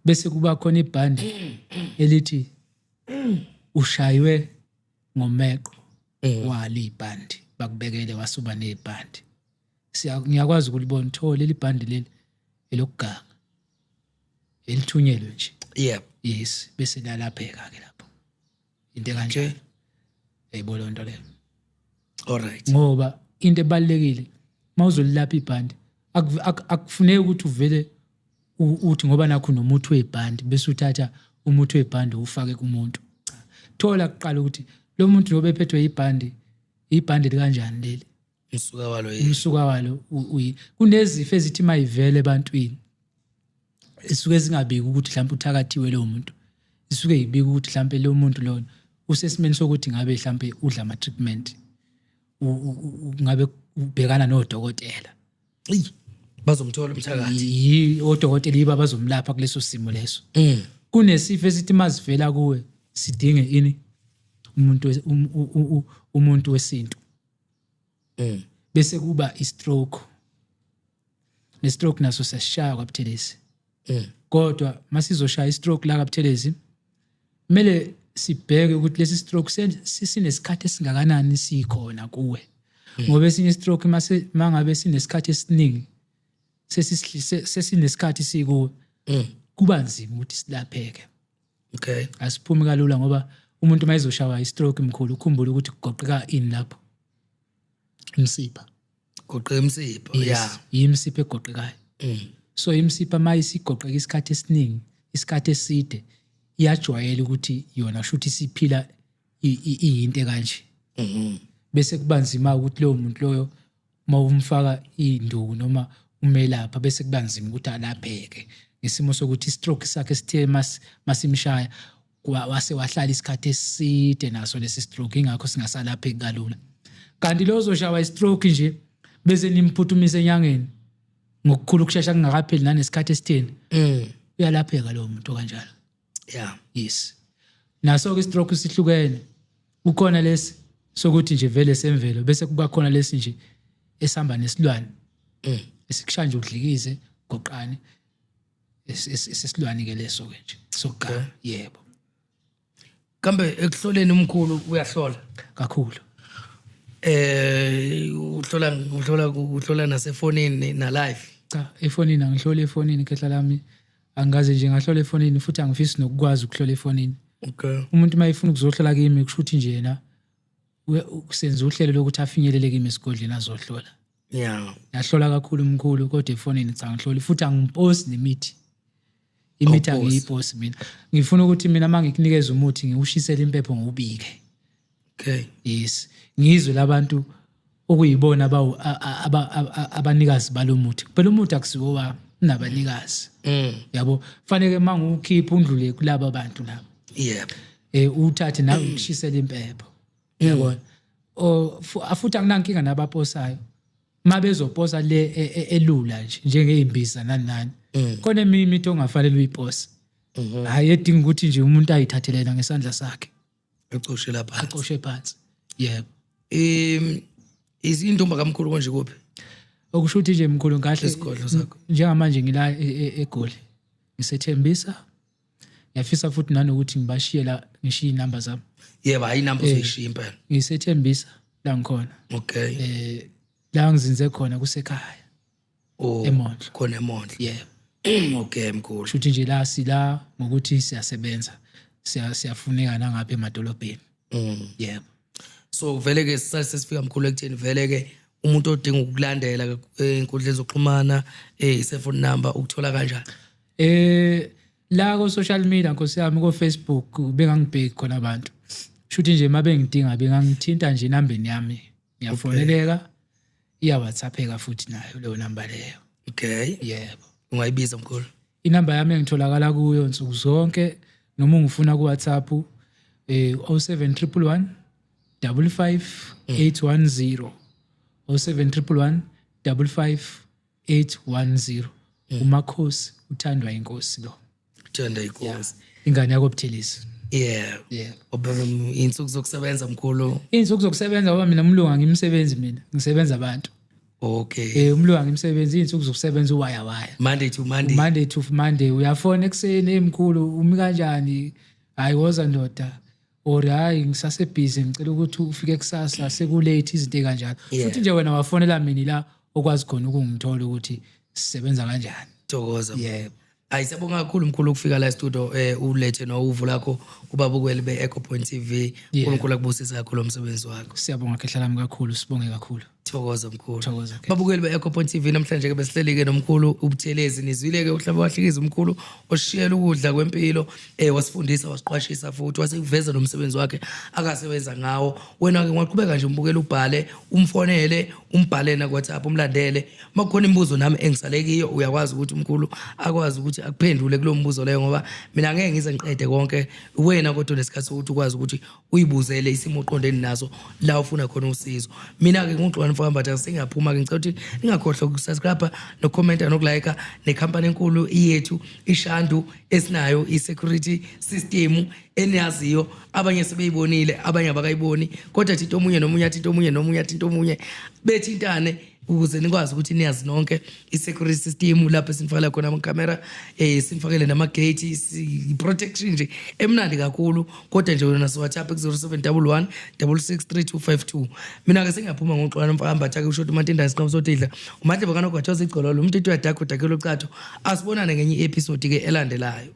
Speaker 1: Bese kuba khona ibhandi elithi ushaywe ngomeqo wali ibhandi, bakubekele wasuba nebhandi. Ngiyakwazi ukulibona thole leli bhandi leli elokuganga. Elithunyelwe nje.
Speaker 2: Yep.
Speaker 1: Yes, bese lalapheka ke lapho. Into kanje. Yayibona lento leyo.
Speaker 2: All right.
Speaker 1: Ngoba into ebalekile mawuzolilapha ibhandi akufuneki ukuthi uvele uthi ngoba nakho nomuthi webhandi bese uthatha umuthi webhandi ufake kumuntu. Cha. Thola kuqala ukuthi lo muntu lo bephethwe ibhandi, ibhandi likanjani leli?
Speaker 2: Umsuka walo yini?
Speaker 1: Umsuka walo uyi. Kunezifo ezithi mayivele ebantwini isuke singabiki ukuthi mhlawumbe uthakathiwe lo muntu. Isuke ibika ukuthi mhlawumbe lo muntu lona usesimeni sokuthi ngabe mhlawumbe udla ama treatment. Ngabe ubhekana nodokotela.
Speaker 2: Eyi, bazomthola umthakathi.
Speaker 1: Yi odokotela yiba bazomlapha kuleso simo leso. Kunesifo esithi mazivela kuwe sidinge ini? Umuntu umuntu wesintu. Bese kuba i-stroke. Ne-stroke naso siyashaya kwaButhelezi. Kodwa masizoshaya i-stroke la kwaButhelezi kumele sibheke ukuthi lesi stroke sinesikhathi esingakanani sikhona kuwe. Ngoba esinye i-stroke mangabe sinesikhathi esiningi sesinesikhathi sikuwe, kuba nzima ukuthi silapheke.
Speaker 2: Okay.
Speaker 1: Asiphumi kalula ngoba umuntu mayezoshawa i-stroke mkhulu ukhumbule ukuthi kugoqeka ini lapho. Imsipha.
Speaker 2: Goqeka imsipha.
Speaker 1: Yes.
Speaker 2: Yeah.
Speaker 1: Imsipha egoqekayo. So imsipha mayisigoqeka isikhathi esiningi, isikhathi eside, iyajwayela ukuthi yona shuthi siphila iyinto kanje. Bese kuba nzima ukuthi lowo muntu loyo mawumfaka induku noma umelapha bese kuba nzima ukuthi alapheke ngesimo sokuthi i-stroke sakhe sithe masimshaya wase wahlala isikhathi eside naso lesi stroke, ingakho singasalapheki kalula. Kanti lo ozoshawa i-stroke nje bese nimphuthumise enyangeni ngokukhulu ukushesha kungakapheli nanesikhathi esitheni, uyalapheka lowo muntu kanjalo.
Speaker 2: Yeah.
Speaker 1: Yes. Naso ke i-stroke sihlukene. Kukhona lesi sokuthi nje vele semvelo, bese kuba khona lesi nje esihamba nesilwane. Esikushaya nje udlikize goqane. Esesilwane ke leso ke nje. Sokuqala.
Speaker 2: Okay.
Speaker 1: Yebo.
Speaker 2: Kambe ekuhloleni umkhulu uyahlola
Speaker 1: kakhulu.
Speaker 2: Uhlola nasefonini na live.
Speaker 1: Cha, efonini angihloli efonini khehla lami. Angaze nje ngahlola efonini futhi angifisi nokukwazi ukuhlola efonini.
Speaker 2: Okay.
Speaker 1: Umuntu mayefuna ukuzohlola kimi kusho ukuthi nje yena usenza uhlelo lokuthi afinyelele kimi esigodlweni azohlola.
Speaker 2: Yeah.
Speaker 1: Ngiyahlola kakhulu umkhulu kodwa efonini cha ngihloli futhi angiposti nemithi. Imithi
Speaker 2: Awuposti.
Speaker 1: angiyiposti mina. Ngifuna ukuthi mina mangikunikeza umuthi ngiwushisele impepho ngiwubike.
Speaker 2: Okay.
Speaker 1: Yes. Ngizwe labantu okuyibona abanikazi balomuthi. Phela umuthi akusiwo wami, unabanikazi. Yabo, fanele mangiwukhipha undlule kulaba bantu laba.
Speaker 2: Yep.
Speaker 1: Uthathe nawe ukushisela impepho, yabona. O futhi anginankinga nabaposayo mabezoposa le elula nje njengeyimbiza nani nani. Khona eminye imithi ongafanele uyipose, hayi, edinga ukuthi nje umuntu ayithathele yena ngesandla sakhe.
Speaker 2: Ecoshe lapha.
Speaker 1: Acoshe phansi, yebo.
Speaker 2: Izintombi kamkhulu konje kuphi?
Speaker 1: Okusho ukuthi nje mkhulu ngahle
Speaker 2: Isigodlo sakho.
Speaker 1: Njengamanje ngila eGoli, ngisethembisa. Ngiyafisa futhi nanokuthi ngibashiye la, ngishiye inamba zami.
Speaker 2: Yebo, hayi, inamba uzoyishiya impela.
Speaker 1: Ngisethembisa la ngikhona. La ngizinze khona kusekhaya.
Speaker 2: Oh.
Speaker 1: eMondlo.
Speaker 2: Khona eMondlo.
Speaker 1: Yebo.
Speaker 2: Okay mkhulu.
Speaker 1: Shuthi nje la sila ngokuthi siyasebenza, siyafuneka nangapha emadolobheni. Yebo.
Speaker 2: So vele ke sesifika mkhulu ekutheni vele ke umuntu odinga ukukulandela ey'nkundleni zokuxhumana, i-cellphone number ukuthola kanjani?
Speaker 1: La ko social media, nkosi yami, ko Facebook bengangibheki khona abantu. Shuthi nje mabengidinga bengangithinta nje enambeni yami, ngiyafoneleka, iya WhatsAppeka futhi nayo leyo namba leyo. Yebo.
Speaker 2: Ungayibiza mkhulu?
Speaker 1: Inamba yami engitholakala kuyo nsuku zonke noma ungifuna ku WhatsApp, 07111 55 810, 07111 55 810. Umakhosi uthandwa inkosi lo.
Speaker 2: Uthanda inkosi.
Speaker 1: Ingane yakho Buthelezi.
Speaker 2: Yeah. Insuku zokusebenza mkhulu?
Speaker 1: Insuku zokusebenza, ngoba mina umlungu angimsebenzi, mina ngisebenza abantu. Umlungu angimsebenzi, insuku zokusebenza uwaya waya.
Speaker 2: Monday to Monday.
Speaker 1: Monday to Monday. Uyafona ekuseni, emkhulu umi kanjani? Hayi, woza ndoda, or hayi, ngisase-busy, ngicela ukuthi ufike kusasa, seku-late, izinto ey'kanjalo. Futhi nje wena wafonela mina la okwazi khona ukungithola ukuthi sisebenza kanjani.
Speaker 2: Thokoza.
Speaker 1: Yebo.
Speaker 2: Hayi, siyabonga kakhulu mkhulu ukufika la studio, ulethe novulo lakho kubabukeli be-Echo Point TV. uNkulunkulu akubusise kakhulu umsebenzi wakho.
Speaker 1: Siyabonga khehla lami kakhulu, sibonge kakhulu.
Speaker 2: Thokoza mkhulu.
Speaker 1: Thokoza, Khehla.
Speaker 2: Babukeli be-Echo Point TV, namhlanje ke besihleli ke nomkhulu uButhelezi. Nizwile ke uhlaba wahlikiza umkhulu oshiyela ukudla kwempilo, wasifundisa, wasiqwashisa futhi wasekuveza nomsebenzi wakhe akasebenza ngawo. Wena ke ungaqhubeka nje umbukele, ubhale, umfonele, umbhale na WhatsApp, umlandele. Makukhona imibuzo nami engisale kiyo, uyakwazi ukuthi umkhulu akwazi ukuthi akuphendule kulo mbuzo leyo, ngoba mina ngeke ngize ngiqede konke. Wena kodwa nesikhathi sokuthi ukwazi ukuthi uyibuzele isimo oqondene naso la ufuna khona usizo. Mina ke nguXolani Mfambatha, sengiyaphuma ke. Ngicela ukuthi ningakhohlwa ukusubscribe, nokucomment, nokulike, nekhampani enkulu yethu iShandu esinayo, i-security system eniyaziyo. Abanye sebeyibonile, abanye abakayiboni, kodwa thinta omunye nomunye, athinta omunye nomunye, athinta omunye, bethintane ukuze nikwazi ukuthi niyazi nonke i-security system lapho esinifakela khona amakhamera, sinifakele nama-gate, i-protection nje emnandi kakhulu. Kodwa nje wena WhatsApp ku-0711 663252. Mina-ke sengiyaphuma ngoxolana mfakambhatha-ke, usho ukuthi uMantindane siqhamu sodidla uMandlebe kanogwathoza igcololo umtito uyadakha udakela ucatho. Asibonane ngenye i-episode-ke elandelayo.